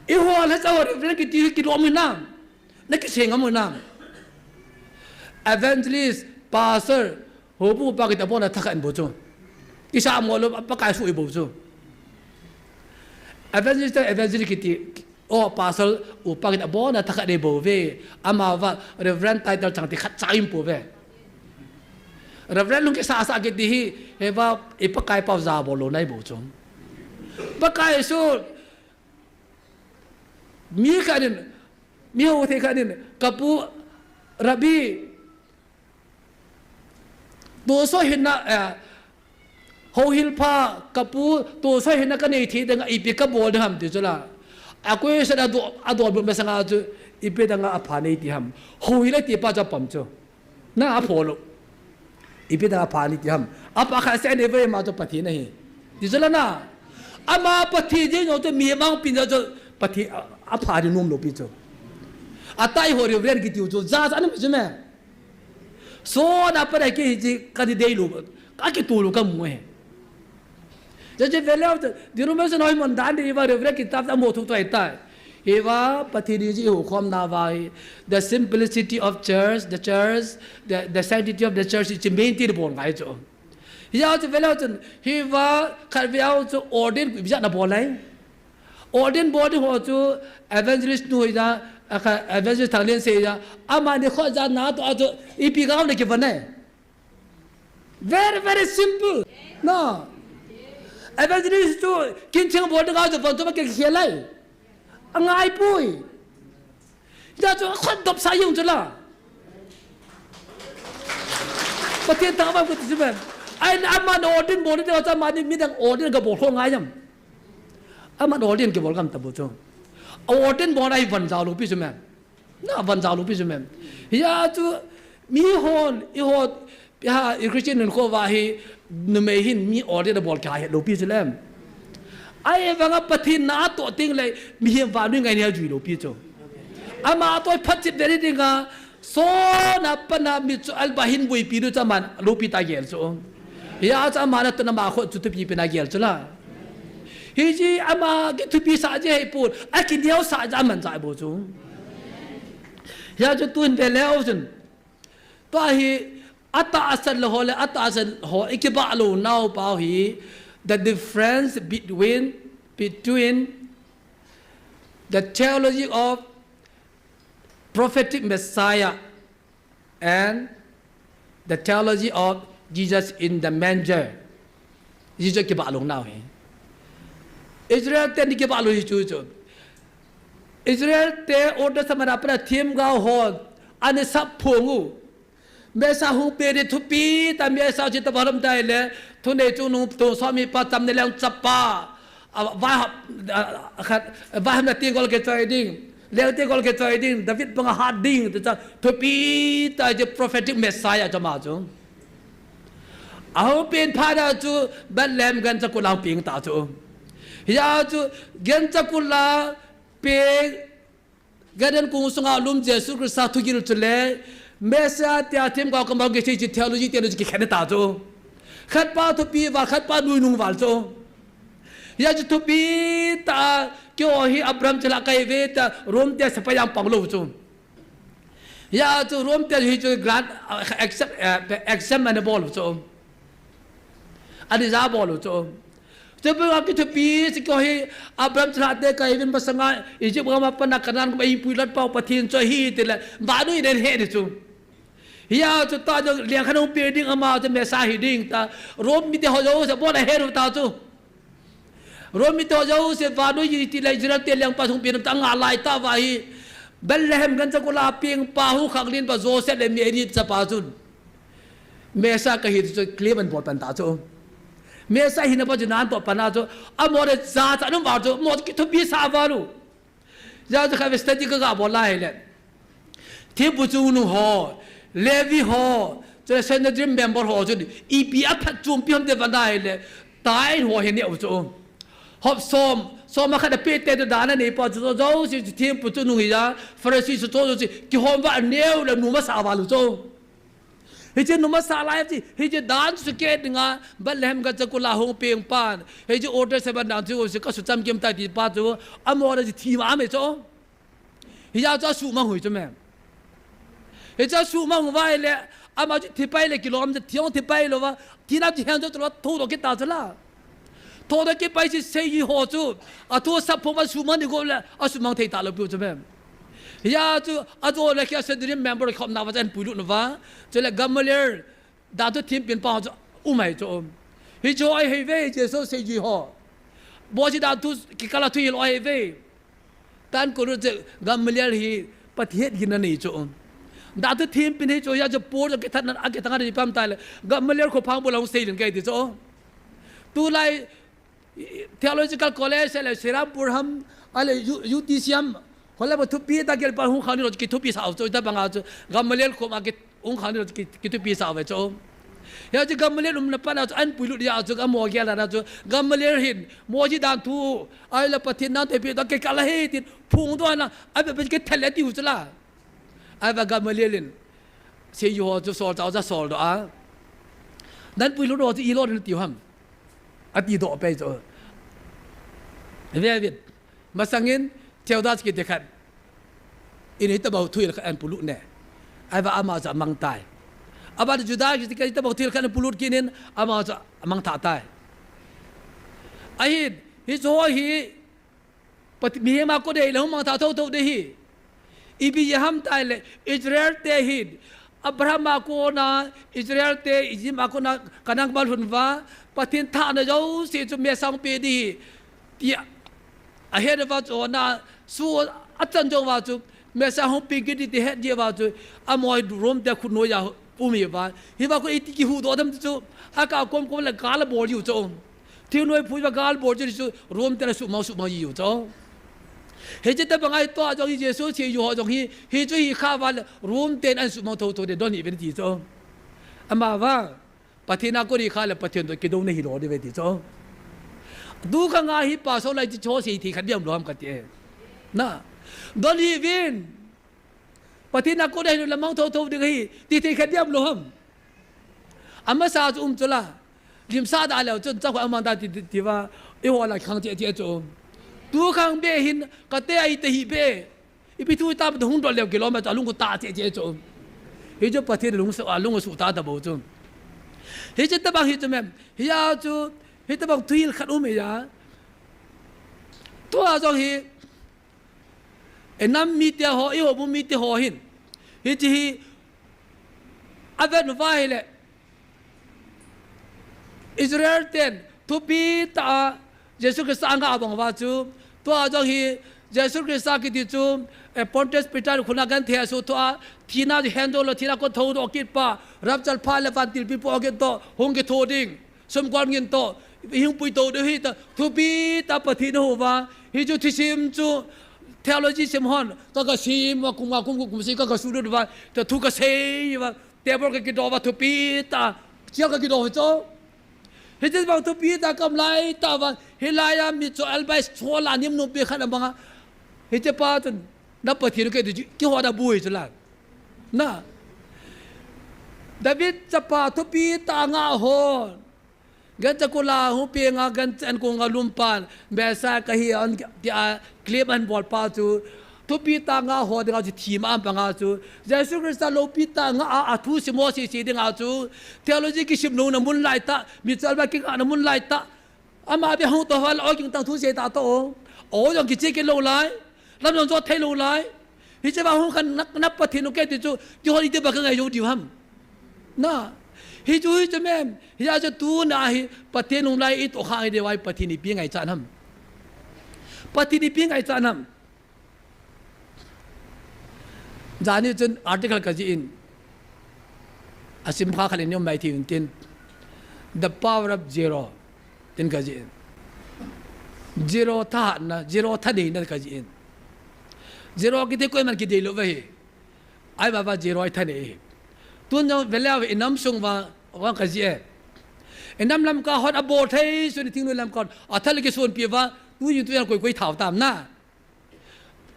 I ho le sa ho le kiti kilom in nam. Na kisei ngam u nam. Evangelist, pastor, houbung upa kiti abon a thakhat in bol chu. Kisa mo lou, Pakai su i bol chu. Evangelist, evangelist kiti, o pastor, upa kiti abon a thakhat in bol ve. Ama va Reverend title chang ti khat cha in bol ve. Reverend lung kisa sa kiti hi, hiva i Pakai pau ja bol lou nai bol chu. Pakai su, mi khat in, mi ho thei khat in, ka pu Rabbi, toso hinna, eh, houhil pha, ka pu, toso hinna ka nei thei ding a, ipi ka bol ding ham ti chu la. A question a do, a do bu masanga chu, ipi dang a apha nei ti ham. Houhil a ti pa chu apom chu. Na apho lou. Ipi dang apha nei ti ham. Apa kha se nei ve ma chu Pathen ahi. Ti chu la na. Ama Pathen jeng jong chu mi mang pin jong chu Pathen a, apha di nom lou pi chu. Atai ho Reverend kiti u chu. Ja sa na mi chu me. So na pa dai ke hi chi ka di dei lou. Ka kitu lou ka mu he. Jaje vele of the denomination hoi mon dan di va Reverend kitab ta mo thuk toi tai. Hiva Pathen in ji hukhom na va hi, the simplicity of church, the church, the, the sanctity of the church, chi main ti bol ngai chu. Hia chu vele chun, hiva khat veu chu ordain ku bijat na bol lai. Ordain bol di ho chu evangelist nu ja, a kha evangelist Thanglen se ja, ama ni kho ja na to a chu ipi ka ne ki va ne. Very, very simple. No. Evangelist chu kin ching bol ding a chu von chu ma ke khia lai. A ngai pui. Ja chu khon dop sa yung chu la. Pathen thangvah in um ti chu me. Ai aman ordain bol ding a chu aman ni midang ordain ka bol kho ngai yam. Aman ordain ki bol gam ta bu chu. Ordain bol ai von ja lou pi chu me. Na van ja lou pi chu me. Hia chu mi hon, i hon, ha, i Christian nun kho va hi, numei hin mi ordain a bol kha het lou pi chu lem. Ai vang a Pathen na to ting le, mi hin vannoi ngai ni a jui lou pi chu. Ama to phat chit ve ding a, so na pa na mi chu alba hin vui pi du cha man lou pi ta gel chu. Hia chu ama na to na ma kho chu tu pi pi na gel chu la. Hi ji ama ki thupi sa je hei pun, a ki neo sa ja man ja bo chu. Hia chu tun ve leu chun. Tua hi, ata asat le ho le, ata asat ho, i kibah lou nau pau hi, the difference between, between the theology of prophetic Messiah and the theology of Jesus in the manger. Jesu kibah lou nau hi. Israel te ni kibah lou hi chu chu. Israel te Old Testament a pat a themgao ho, ani sap phong u. Messiah hung pen di thupi ta Messiah chi ta valam tai le, thunei chungnung tonsot mipa tam ni leng chapa. A, vai hap, a, a, khat, vai hap na tingol ke choi ding. Leng tingol ke choi ding. David banga hat ding. Ti cha thupi ta je prophetic Messiah cha ma chu. A hung pen pha da chu Bethlehem gancha kula peng ta chu. Hia chu gancha kula peng Garden kung sunga lum Jesu Christa thugil chu le, Messiah tia themgao kamal kichei chi theology, theology kikhen ta chu. Khat pa thupi val, khat pa nuinung val chu. Hia chu thupi ta, keiho hi Abraham chilhah kahi uve tia Rome tia sepai jong pang lou chu. Hia chu Rome tia hi chu grant, ah, accept, eh, exempt ana bol chu. Ani ja bol u chu. Chu banga kithupi, chu keiho hi Abraham chilhah te kahi uvin masanga, Egypt gam a pat a Canaan gam a eipui lat pau Pathen chu ahi ti le, vannoi in ahe di chu. Hia chu ta jong leng khat hung pe ding, ama chu Messiah hi ding ta. Rome mite ho jouse abon a he u ta chu. Rome mite ho jouse vannoi hi ti le Israel te lengpa hung pe ding ta nga lai ta va hi. Bethlehem gancha kula pengpa hu khak lin pa Joseph le Mary chapa chun Messiah kahi chu claim ahin bol pan ta chu. Messiah hina pa chu nan to pan a chu. Amaho le cha cha num va chu, amaho chu kithupi sa va lu. Hia chu kha study ka ga bol lai le. Thempu chungnung ho, Levi ho, chule Sanhedrin member ho chun ipi aphatchompi ham ti va nai le, tithe ho hi neh u chu. Hop som, som a khat a pe te chu dan anei pa chu, jouse chu thempu chungnung hi a, Pharisee chu jouse chu kihom va aneh u le nom asa va lu chu. Hiche nom asa lai hiche, hiche dan chu ke dinga, Bethlehem gancha kula hung pengpan. Hiche Old Testament dan chu ka su cham kim tai ti pa chu, amaho le thi ma me chu. Hia chu asuhmang u hi chu me. Hiche asuhmang u va le, ama chu thi pai le kilom chu, thi hung thi pai lou va, thina chu hen chu lo thoudoh kit ta chu la. Thoudoh kit pai chu seijui ho chu, athu sap phom asuhmang ni go le, asuhmang thei ta lou piu chu me. Hia chu, ajo le kia Sanhedrin member khop na va chan puilut na va, chule Gamaliel, dan thu thempen pa chu um ahi chu. Hichu ahi ve, Jesu seijui ho. Bosi dan thu kikal a thuhil ahi ve. Tan ko lu che Gamaliel hi Pathen hetgin anei chu. Dan thu thempen hi chu hia chu Paul kithat na, akithat na ri pam tai le. Gamaliel kho phang bol hung sei lin kei ti chu. Tulai Theological College le Serampore ham, ale U-, U T C ham. Hola ba thupi ta gel pa hung khani lo kithupi sa chu, ta banga chu Gamaliel kho ma ki hung khani lo ki, kithupi sa ve chu. Hia chu Gamaliel umna pa na chu ahin puilut hia chu amaho gel na chu Gamaliel hin Mosi dan thu, ale Pathen dan thu pi ta ke kala he tin phung to na, a be be ke thele ti u chu la. Ahivang Gamaliel in seijui ho chu sol chau cha sol doh a. Nan puilut ho chu ilo na ti u ham. Ati doh pai chu. Ve vin. Masangin Theudas kiti khat in hitabang thuhil khat ahin pulut ne. Ahivang ama chu amang tai. Aban Judas kiti khat hitabang thuhil khat ahin pulut kit in ama chu amang tha tai. Ahin, hichu ho hi Pat-, mihem a kot dei le hung mangthah thotho ding ahi. Ipi jeh ham itile Israel te hin, Abraham a kona Israel te Egypt a kona Canaan gal lhun uva, Pathen thahna jouse chu Messiah hung pe ding ahi, tia ahet uva chu, na su achan jong uva chu Messiah hung pe kit ding ti ahet jeh uva chu, amaho Rome te khut noiya um uva. Hiva kho iti kihuhdoh dem ti chu, akah kom kom le gal abol jiu chu. Thingnoi phui uva gal bol jiu chu, Rome ten asuhmang suhmang jiu chu. Hiche tobang ahi, tua jong hi Jesu seijui ho jong hi, hichu hi kha uva le Rome ten asuhmang thotho ding don hih uvin ti chu. Amavang Pathen a kot hi kha le Pathen toh kidou na hi lou ding uve ti chu. Tukhang a hi pastor lai chu chu sei thei khat beh um lou ham kati e. Na. Don hih uvin. Pathen a kot ahi lou le mang thotho ding ahi, ti thei khat beh um lou ham. Amasa chu um chu la. Limsah da leu chun chang khu amang da ti, ti, ti uva, eiho la khang cheh cheh chu. Tukhang beh hin, kati a iti hih beh. Ipi thu itam hung dol leu kilom a chu alung khu tah cheh cheh chu. Hichu Pathen lung sa, alung suh ta ta bou chu. Hiche tobang hi chu mem. Hia chu, hitobang thuhil khat um e ya. Tua jong hi, e nam mite ho, eiho mun mite ho hin. Hiche hi, avet uva ahile, Israel ten thupi tah a Jesu Christa angah bang uva chu, tua jong hi Jesu Christa kiti chu, eh, Pontius Pilate khut a genthei asuh thua, thina chu hendoh lou, thina kot thoudoh kit pa, rapture phat le vantil pipu kit toh hung kitho ding. Sumkol ngin toh, ihung puitou diu ahi ta, thupi tah a Pathen ahou uva. Hichu thusim chu, theology sim hon, ka, kasim uva, kum nga kum, kum, kum seh ka, kasuhlut uva, ta thu kasei uva, table kakidoh uva, thupi tah a, chair kakidoh uva chu. Hiche bang thupi tah a kaum lai tah uva, hilai a mi chu elbai chola nim nu pi khat abang a. Hiche pa chun, na Pathen u kei ti chu, kihou da bu hi chu la. Na. David chapa thupi tah a angah ho. Gancha kula hung peng a, gancha an kong a lum pan, Messiah kahi a, tia claim ahin bol pa chu. Thupi tah a angah ho dinga chu thim a um banga chu. Jesu Christa loupi tah a angah a, athu sim ho sese dinga chu. Theology kisim louna mun lai tah, mi chu elbai kingahna mun lai tah. Ama beh hung toh val, o ging tang thu sei ta toh. O jong kiche kit lou lai. Lam jong jot thei lou lai. Hiche va hung khan na, na Pathen u kei ti chu, kihou iti ba kangai jou diu ham. Na, hichu hichu mem, hia chu tuna hi Pathen lungdei itoh khah hi deuva hi Pathen ipi ngaichat ham. Pathen ipi ngaichat ham. Jani chun article kajih in, asim kha khat in um mai thei un tin, The Power of Zero tin kajih in. Zero thahatna, zero thaneina kajih in. Zero kiti koiman kidei lou ve hi. Ahivang zero hi thanei hi. Tun jong veleu inam sung uva, uva kajih e. Inam Lamka hon abol thei sun, i thingnoi Lamka hon athal kisonpi uva, tuin tuin koi koi thao tam na.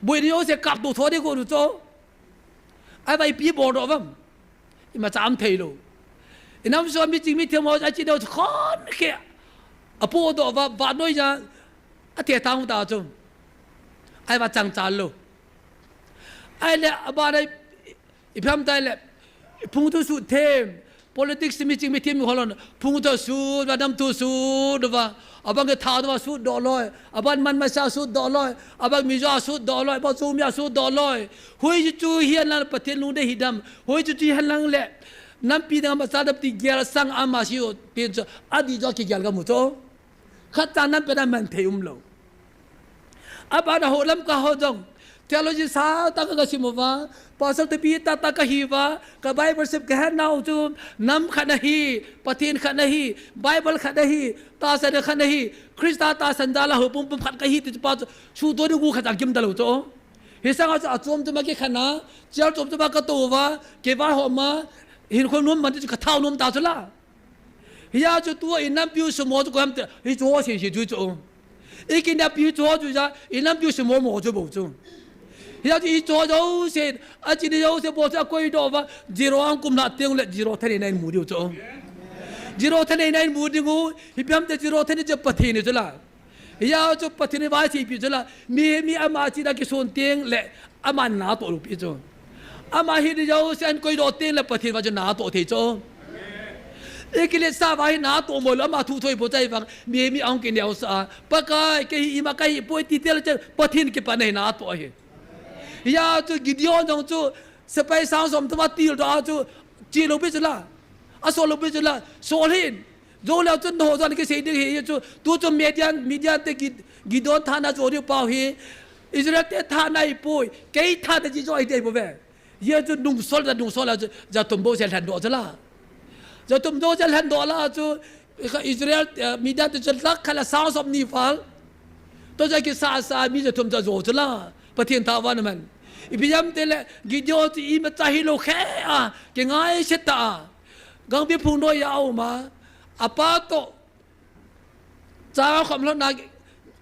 Boi ni jouse kap doh tho ding got u chu. Ahivang ipi boldoh uvam. Imacha um thei lou. Inam sung miching mithem ho achi deu khon khe apodoh uva, vannoi a athe tang ta chu. Ahivang chang chal lou. Ahile, abana, ipi ham tile, phung thu sutthem, politics miching mithem mi holon, phung thu sut uva, nam thu sut uva, abang ke tha uva sutdoh loi, abang man masa sutdoh loi, abang Mizo sutdoh loi, abang Zomi sutdoh loi. Hoichu chu hihen lang Pathen lungdei hidam, hoichu chu hihen lang le, nampi dang masa dam ti gel sang ama si o, pen chu, adih jo kigel kamu chu. Khat cha nam pena man thei umlou. Abana ho Lamka ho jong. Theology sa tah ka, kasim uva. Pastor te pi tah tah kahi uva. Ka Bible sim kahet nau chu. Nam khat ahi. Pathen khat ahi. Bible khat ahi. Tahsan khat ahi. Christa tahsan jal a ho pum pum khat kahi ti chu pa chu. Suhto ding u khat cha kimta lou chu. Hisanga chu achom chu ma kikhen a. Chel chom chu ma kato uva. Kei va ho ma. Hinkho nom man ti chu kathao nom ta chu la. Hia chu tua inampiu sumo chu koiham ti, hichu ho sese chu chu. Ikinampiu chu ho chu ja, inampiu sumo mo chu bou chu. Hia chu hichu ho jouse, achi ni jouse bou chu akoidoh uva, zero ang kum na teng le zero thaneina in mu diu chu. Zero thaneina in mu ding u, ipi ham ti zero thanei chu Pathen ni chu la. Hia chu Pathen in vai seipi chu la, mi, mi ama china kison teng le, ama natoh lou pi chu. Ama hi ni jouse ahin koidoh teng le Pathen va chu natoh thei chu. Ikiletsah va hi natoh mo lou, ama thu thoi po chai vang, mi, mi ahung kineosah a. Pakai, kei hi ima kahi poi ti tel chu Pathen kipana hi natoh ahi. Hia chu Gideon jong chu, sepai sang som thum a tildoh a chu, chi lou pi chu la. Asol lou pi chu la, sol hin. Jou leu chun nangho jong kisei ding hi chu, tu chu Midian, Midian te Gid-, Gideon thana jou diu pau hi. Israel te thana ahipoi, kei thana ji jou ahi dei bou ve. Hia chu nungsol da nungsol a chu, ja thum bou se lhendoh chu la. Ja thum bou se lhendoh la chu, Israel, eh, Midian te chu lakh khat le sang som ni val. Tua chu kisa sa mi ja thum chu jou chu la. Pathen thangvah in um hen. Ipi ham ti le, Gideon chu imacha hilou khe a, kingaise tah a. Gangpi phung noi a aum a, apa toh, cha khom lhon na,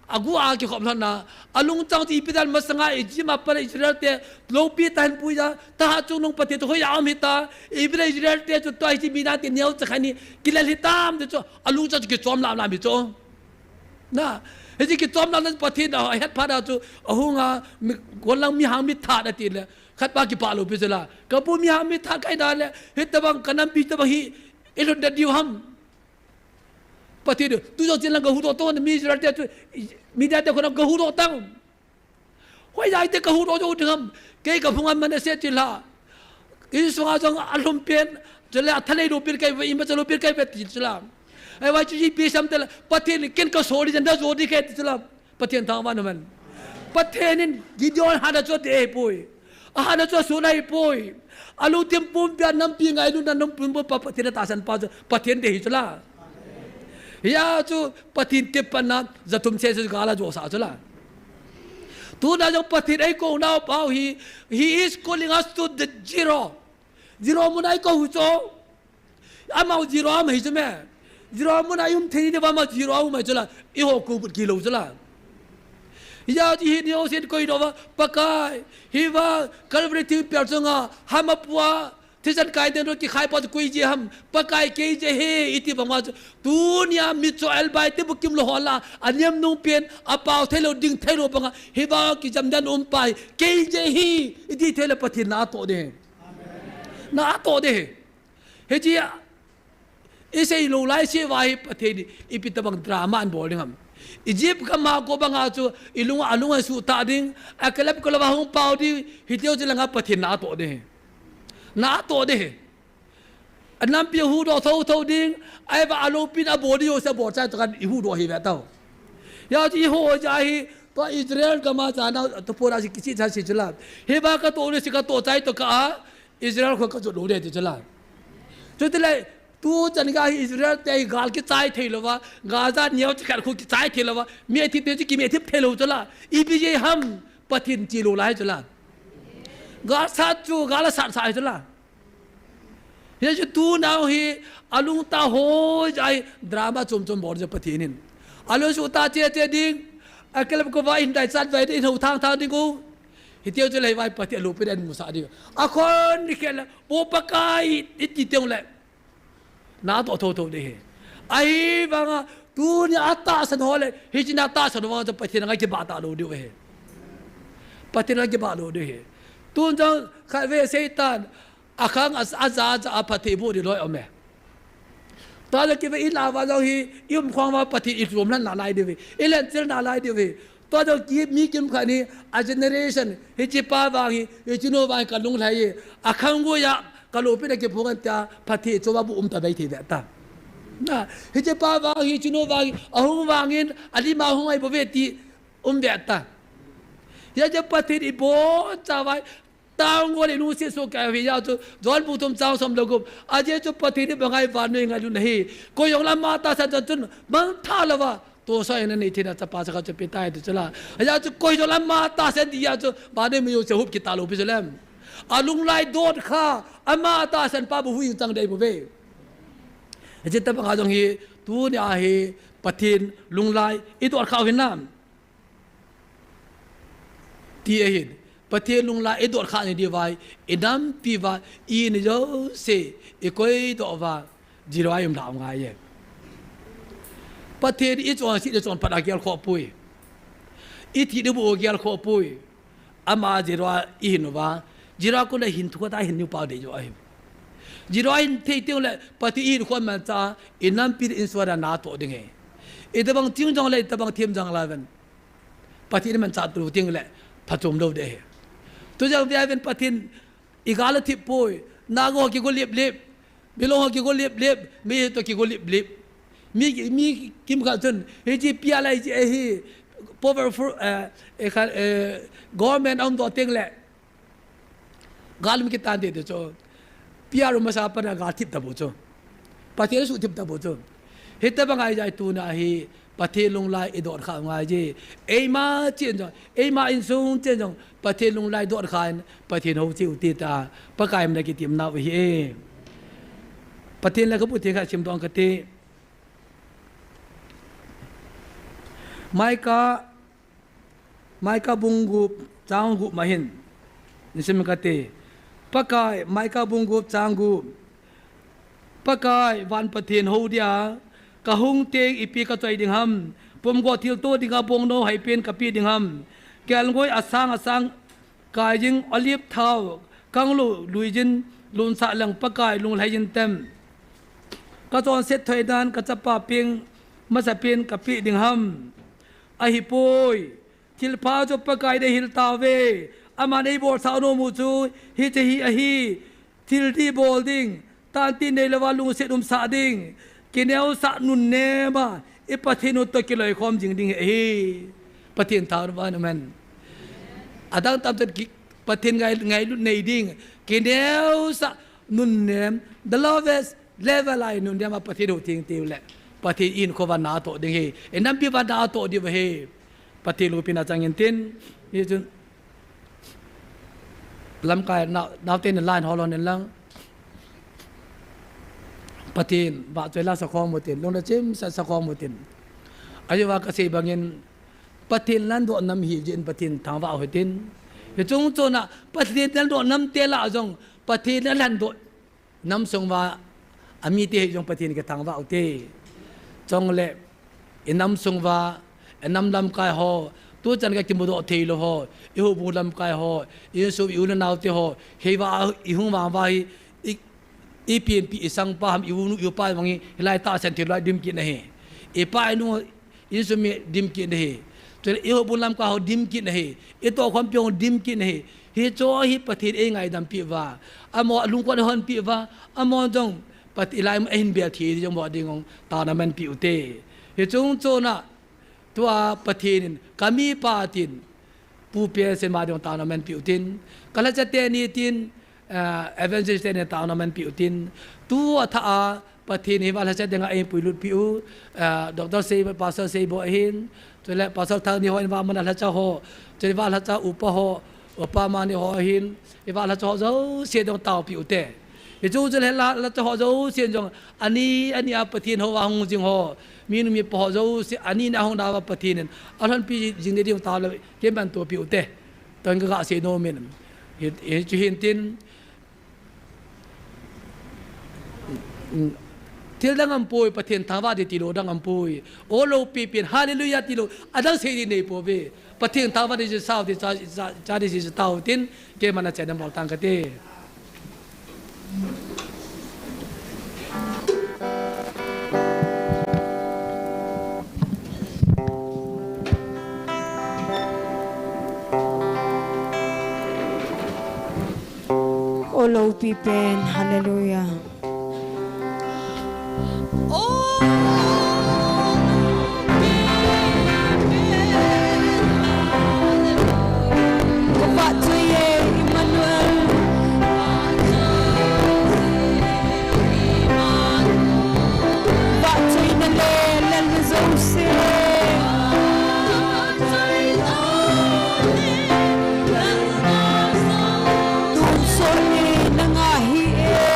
agu a kikhom lhon na, alungchang chu ipi dan masanga Egypt a pat Israel te, loupi tah in pui a, thahat chungnung Pathen chu hoiya um hita, ipi dan Israel te chu tua hi chi mi na ti neo cha khan ni, kilel hitam ti chu, alungchang chu kichom lam lam hi chu. Na, hiche kichom lam na Pathen ahet phat a chu, ahung a, mi, gollhang mihang mithat ati le, khat pa kipah lou pi chu la, ka pu mihang mithat kahi na le, hitabang ka nampi tabang hi, ilhun da diu ham. Pathen, tu jong chin lang kahuhdoh tan, mi Israel te chu, Midian te khonam kahuhdoh tan. Hoiya ite kahuhdoh jou ding ham, kei kaphung a Manasseh ti la. Insunga jong alhum pen, chule athalei lou pen kahi ve, imacha lou pen kahi ve ti chu la. Ahivang chu ipi ham ti le, Pathen in ken kasol ding, jan da jo ding kahi ti chu la. Pathen thangvah in um hen. Pathen in Gideon hatna chu adei ahipoi. Ahatna chu asun ahipoi. Alungthim pumpi a nampi ngailutna lungthim pumpi a Pathen atahsan pa chu Pathen dei hi chu la. Hia chu Pathen kipana ja thum sese chu gal a josah chu la. Tuna jong Pathen eikou nau pau hi, he is calling us to the zero. Zero mun a eikou u chu. Amau zero a um ahi chu me. Zero mun a i um thei ni va, amau zero a um ahi chu la. Eiho koubut kilou chu la. Hia chu hi ni ho sin koidoh uva, Pakai, hi va, Calvary thingpel chunga, ham apua, thisan kai den ro kikhai pa chu koi jeh ham, Pakai kei jeh hi, iti bang uva chu. Tunia mi chu elbai te bukim lou ho la, aniam nung pen, apao thei lou, ding thei lou banga, hi va kijam dan um pai, kei jeh hi, iti thei le Pathen natoh ding. Natoh ding. Hiche a, isei lou lai se uva hi Pathen in ipi tabang drama anabol ding ham. Egypt gam a kou banga chu ilung, alung asuh tah ding, akalep kalou va hung pao ding, hitiu chu langa Pathen natoh ding. Natoh ding. Anampi huhdoh thotho ding, ahivang aloupina abol ding jouse abol chai tokah ihuhdoh hi ve tao. Hijeh chun ihuhdoh jeh hi, tua Israel gam a jana, tua pona si kichih chai si chu la. Hiva katoh le si katoh chai tokah a, Israel kho kajot lou ding ti chu la. Chuti le, tuchan gei hi Israel te hi gal kichai thei louva, Gaza neo chakhat khu kichai thei louva, mi athip te chu kimi athip thei lou chu la. Ipi jeh ham, Pathen che lou lai chu la. Gal sat chu, gal asat sat chu la. Hijeh chun tunao hi alungtah hoi jeh a hi drama chom chom bol jeh Pathen in. Alungsuh tah che che ding. Akelep kova in dai chat vai ding, in hou thang thang ding u. Hitia chu lei vai Pathen aloupina amusah ding. Akhon ni khel le, Pu Pakai iti teng le. Natoh thotho ding ahi. Ahivanga, tunia atahsan ho le, hiche na tahsan ho vang chu Pathen anga kibah talou ding ahi. Pathen anga kibah lou ding ahi. Tun jong khatvei Satan, akhang a, aja ja a phatthei boh ding loi um e. Tua jong kive in a va jong hi, i um khong va Pathen i lhom lhan nalai diu ve. I lenchil nalai diu ve. Tua jong ki, mi kimkhat hi, a generation, hiche pa vang hi, hiche nu vang hi kalung lhai e. Akhang gui a, kaloupina kiphong an tia, phatthei chom a bu um ta bei thei ve ta. Na, hiche pa vang hi, hiche nu vang hi, ahung vangin, alim a hung ahi bou ve ti, um ve ta. Hijeh chun Pathen i bol cha vai, Tang ngol i lungset soh kei ahi jeh chun, John bung thum chang som le gup. Ajeh chu Pathen in ipi banga vannoi ngailutna hi. Koi jong le ama tahsan chun, chun mangthah louva tonsot in anei theina chapa chakha chu ape tai ti chu la. Ajeh chu koi jong le ama tahsan ti jeh chu, vannoi mi jouse hup kit talou pi chu lem. Alunglai dot kha, ama tahsan pa bou huhhing chang dei bou ve. Ajeh chu tabanga jong hi, tunia hi, Pathen lunglai i dot kha u hinam. Ti ahin, Pathen lunglai i dot kha ni diu vai, i nampi uva, i ni jouse, i koidoh uva, zero a i um lhah u ngai e. Pathen i chonset i chonphat a gel khoh poi. I thih i bu a gel khoh poi. Ama zero a i hin uva, zero a kon a hin thukhat a hin niu pa dei jo ahi. Zero a hin thei teng le, Pathen i hin khom man cha, i nampi in suan a natoh ding ahi. Itobang thim jong le, itobang thim jong le ven. Pathen i manchah tu teng le, phachom lou ding ahi. Tu jong ve ven Pathen i gal athip poi, nagou kigo lip lip, bilong kigo lip lip, mi toh kigo lip lip. Mi, mi kimkhat chun, hiche pia lai hiche ahi, powerful, eh, eh, kha, eh, government a um doh teng le. Gal um kitan te te chu. Pia ru masa pana gal thip ta bou chu. Pathen suhthip ta bou chu. Hitobang a i jai tuna hi Pathen lunglai i dot kha u ngai e. Eima chen jong, eima insung chen jong Pathen lunglai dot kha in Pathen hou cheh u ti ta. Pakai min a kitim nau hi e. Pathen lekhabu thei khat sim dong kate. Micah Micah bung gup chang gup ma hin. Nisim kate. Pakai, Micah bung gup chang gup. Pakai, van Pathen hou dia, ka hung teng ipi ka choi ding ham. Pumgo thilto dinga bongnou haipen ka pe ding ham. Kelngoi asang asang kai jing olive thao, kang lou lui jin lungsah leng Pakai lunglhai jin tem. Ka chonset thoi dan ka chapa peng, masa pen ka pe ding ham. Ahipoi, thilpha chu Pakai in eihil tauve. Aman eibolsah nom u chu hiche hi ahi. Thil dih bol ding, tantin neilouva lungset umsah ding, kineosah nunnem a i Pathen u toh kiloikhom jing ding ahi. Pathen thangvah in um hen. Adang tamtah in ki, Pathen ngai, ngailut nei ding, kineosah nunnem, the lowest level a i nunnem a Pathen hou theng teng le, Pathen in kho uva natoh ding ahi, i nampi uva natoh diu ahi. Pathen loupina chang intin, hichun lamkai nau, naote in line hol hol in lang. Pathen vahchoi la sakhom utin, lungna chimsa sakhom utin. Ajeh uva kasei bangin, Pathen lhandoh nam hijeh in Pathen thangvah uhitin. Hiche chung chon a, Pathen lhandoh nam te lah jong, Pathen lhandoh nam sung uva, amite hi jong Pathen kithangvah ute. Chule, i nam sung uva, i nam lamkai ho, tuchan ka kimudoh thei lou ho, i houbung lamkai ho, i insung i u le naote ho, hiva i hung vang uva hi, i, i pienpi i sangpa ham, i unu i upa vang hi, hilai tahsan thil loi dim kit na hi. I pa i nu insung mi dim kit na hi. Chule i houbung lamkai ho dim kit na hi. I tohkhompi ho dim kit na hi. Hiche hi Pathen in eingaidam peh uva. Amaho lungkot eihon peh uva. Amaho jong Pat-, ilai mun ahin bel thei jong bou ding jong taona manpi ute. Hiche chungchon a, tua Pathen in, kamipa tin, Pu Pen Sen ma ding jong taona manpi utin, kalhacha teni tin, eh, evangelist teni taona manpi utin, tua thah a, Pathen in hiva lhacha dinga eipuilut pi u, eh, Doctor Seibo, Pastor Seibo ahin, chule Pastor Thangni ho in va mana lhacha ho, chule va lhacha upa ho, upa mani ho ahin, hiva lhacha ho jouse ding taopi ute. Hichu chule la, lhacha ho jouse jong, ani, ani a Pathen hou a hung jing ho, minu mipa ho jouse, ani na hung da va Pathen in, alhonpi jing ding tao le, keiman topi ute. Tua ka gasei nom in. Hi, hichu hin tin, Thil dang aumpoi, Pathen thangvah ding tilou dang aumpoi. O loupi pen, hallelujah tilou, adang sei ding neipouve. Pathen thangvah ding chu sao ti cha, cha, cha ding chu tao tin, keiman achen dam bol tang kate. O loupi pen, hallelujah. Ka vahchoi e, Emmanuel. Vahchoina le lalna jouse. Tonsot hi nanga ahi e.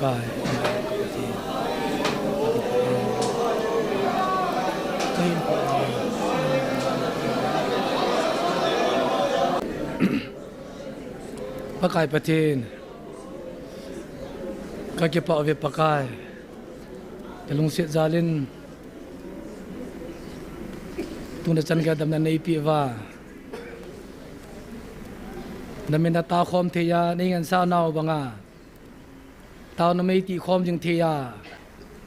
Pakai, Pakai Pathen, kakipah uve Pakai. Nalungset jalin tuni chan gei a damna neipeh uva, namin a taokhom thei a, nei ngansah nau banga taona mei tihkhom jing thei a,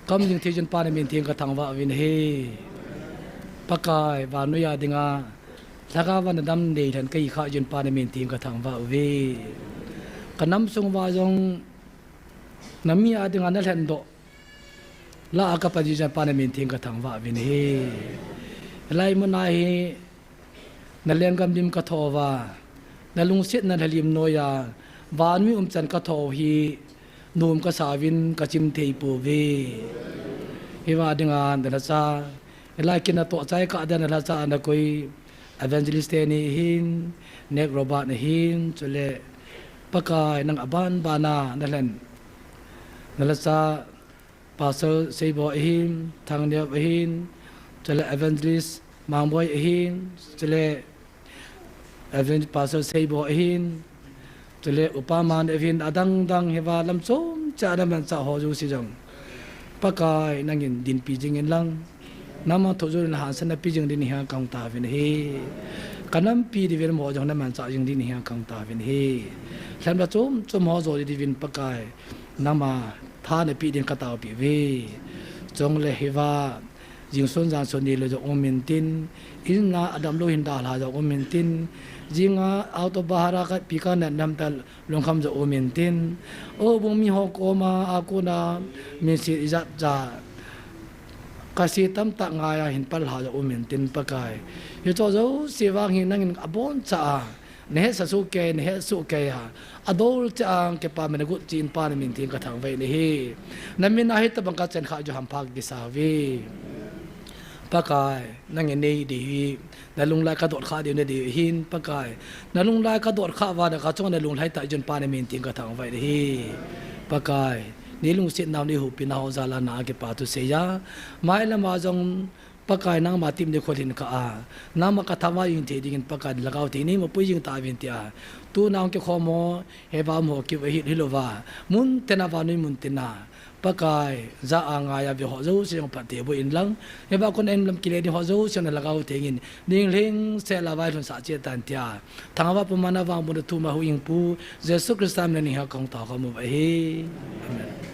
kam jing thei jin Pa namin theng kathangvah uvin ahi. Pakai, vannoi a dinga lhagao a nadam neilhen kahi khah jin Pa namin theng kathangvah uve. Kanam sung uva jong nami a dinga nalhendoh lah a kapan jin Pa namin theng kathangvah uvin ahi. Hilai mun a hi nalenggam lim kathou uva, nalungsetna lhalim noiya vannoi umchan kathou hi nom kasauvin kachim thei pouve. Hiva dinga nalhacha, hilai kin natoh chai kah dia nalhacha nakoi Evangelist teni ahin, Nek Robert ahin, chule Pakai nang aban bana nalhen, nalhacha Pastor Seibo ahin, Thangneo ahin, chule Evangelist Mangboi ahin, chule Evangelist Pastor Seibo ahin, chule Upa Man ahin, adang dang hiva lam chom cha namanchah ho jouse jong Pakai nangin dinpi jingin lang, nangma thujoulin hansana pi jing ding hi kahung tauvin ahi. Kanampi diuvin amaho jong namanchah jing ding hi kahung tauvin ahi. Lhamna chom chom ho jo diuvin Pakai nangma tha napeh ding kataopeh uve. Chule hiva jingsun jansun neilou jong um intin, in a adamlou hin dalha jong um intin, jing a auto bhara kapi kanei nam ta lungkham jong um intin, houbung miho koma akona minset ijat ja kase tamtah ngaiya hin pal lha jong um intin Pakai, hicho jouse vang hi nangin aboncha a nahetsah soh kei, nahet soh kei a, adol cha a kipa min agot chin Pa namin theng kathangvah in ahi. Namin a hitobang kachen khah jong hampha kisa uve. Pakai, nangin nei ding hi, nalunglai kadot khah diu nadei ahin Pakai. Nalunglai kadot khah uva nakachunga nalunglhai tah jin Pa namin theng kathangvah in ahi. Pakai, neilungset nau neihoupi nau jal a na kipa thusei a, mailam a jong Pakai nangma tepna kholhin kah a, nangma kathangvah jing thei dingin Pakai lhagao theng in neimapui jing tauvin tia, tuna hung kikhom ho, hiva um ho keu ahi, hilouva muntina vannoi muntina Pakai, ja a ngaiya ve ho jouse jong phatthei boh in lang, hiva kona in lam kile ding ho jouse jong nalhagao theng in nei lhingset a vailhun sah cheh tan tia, thangvah pumna vang bun thum a huhhingpu Jesu Christa min a nei hi kahung taokhom uve ahi. Amen.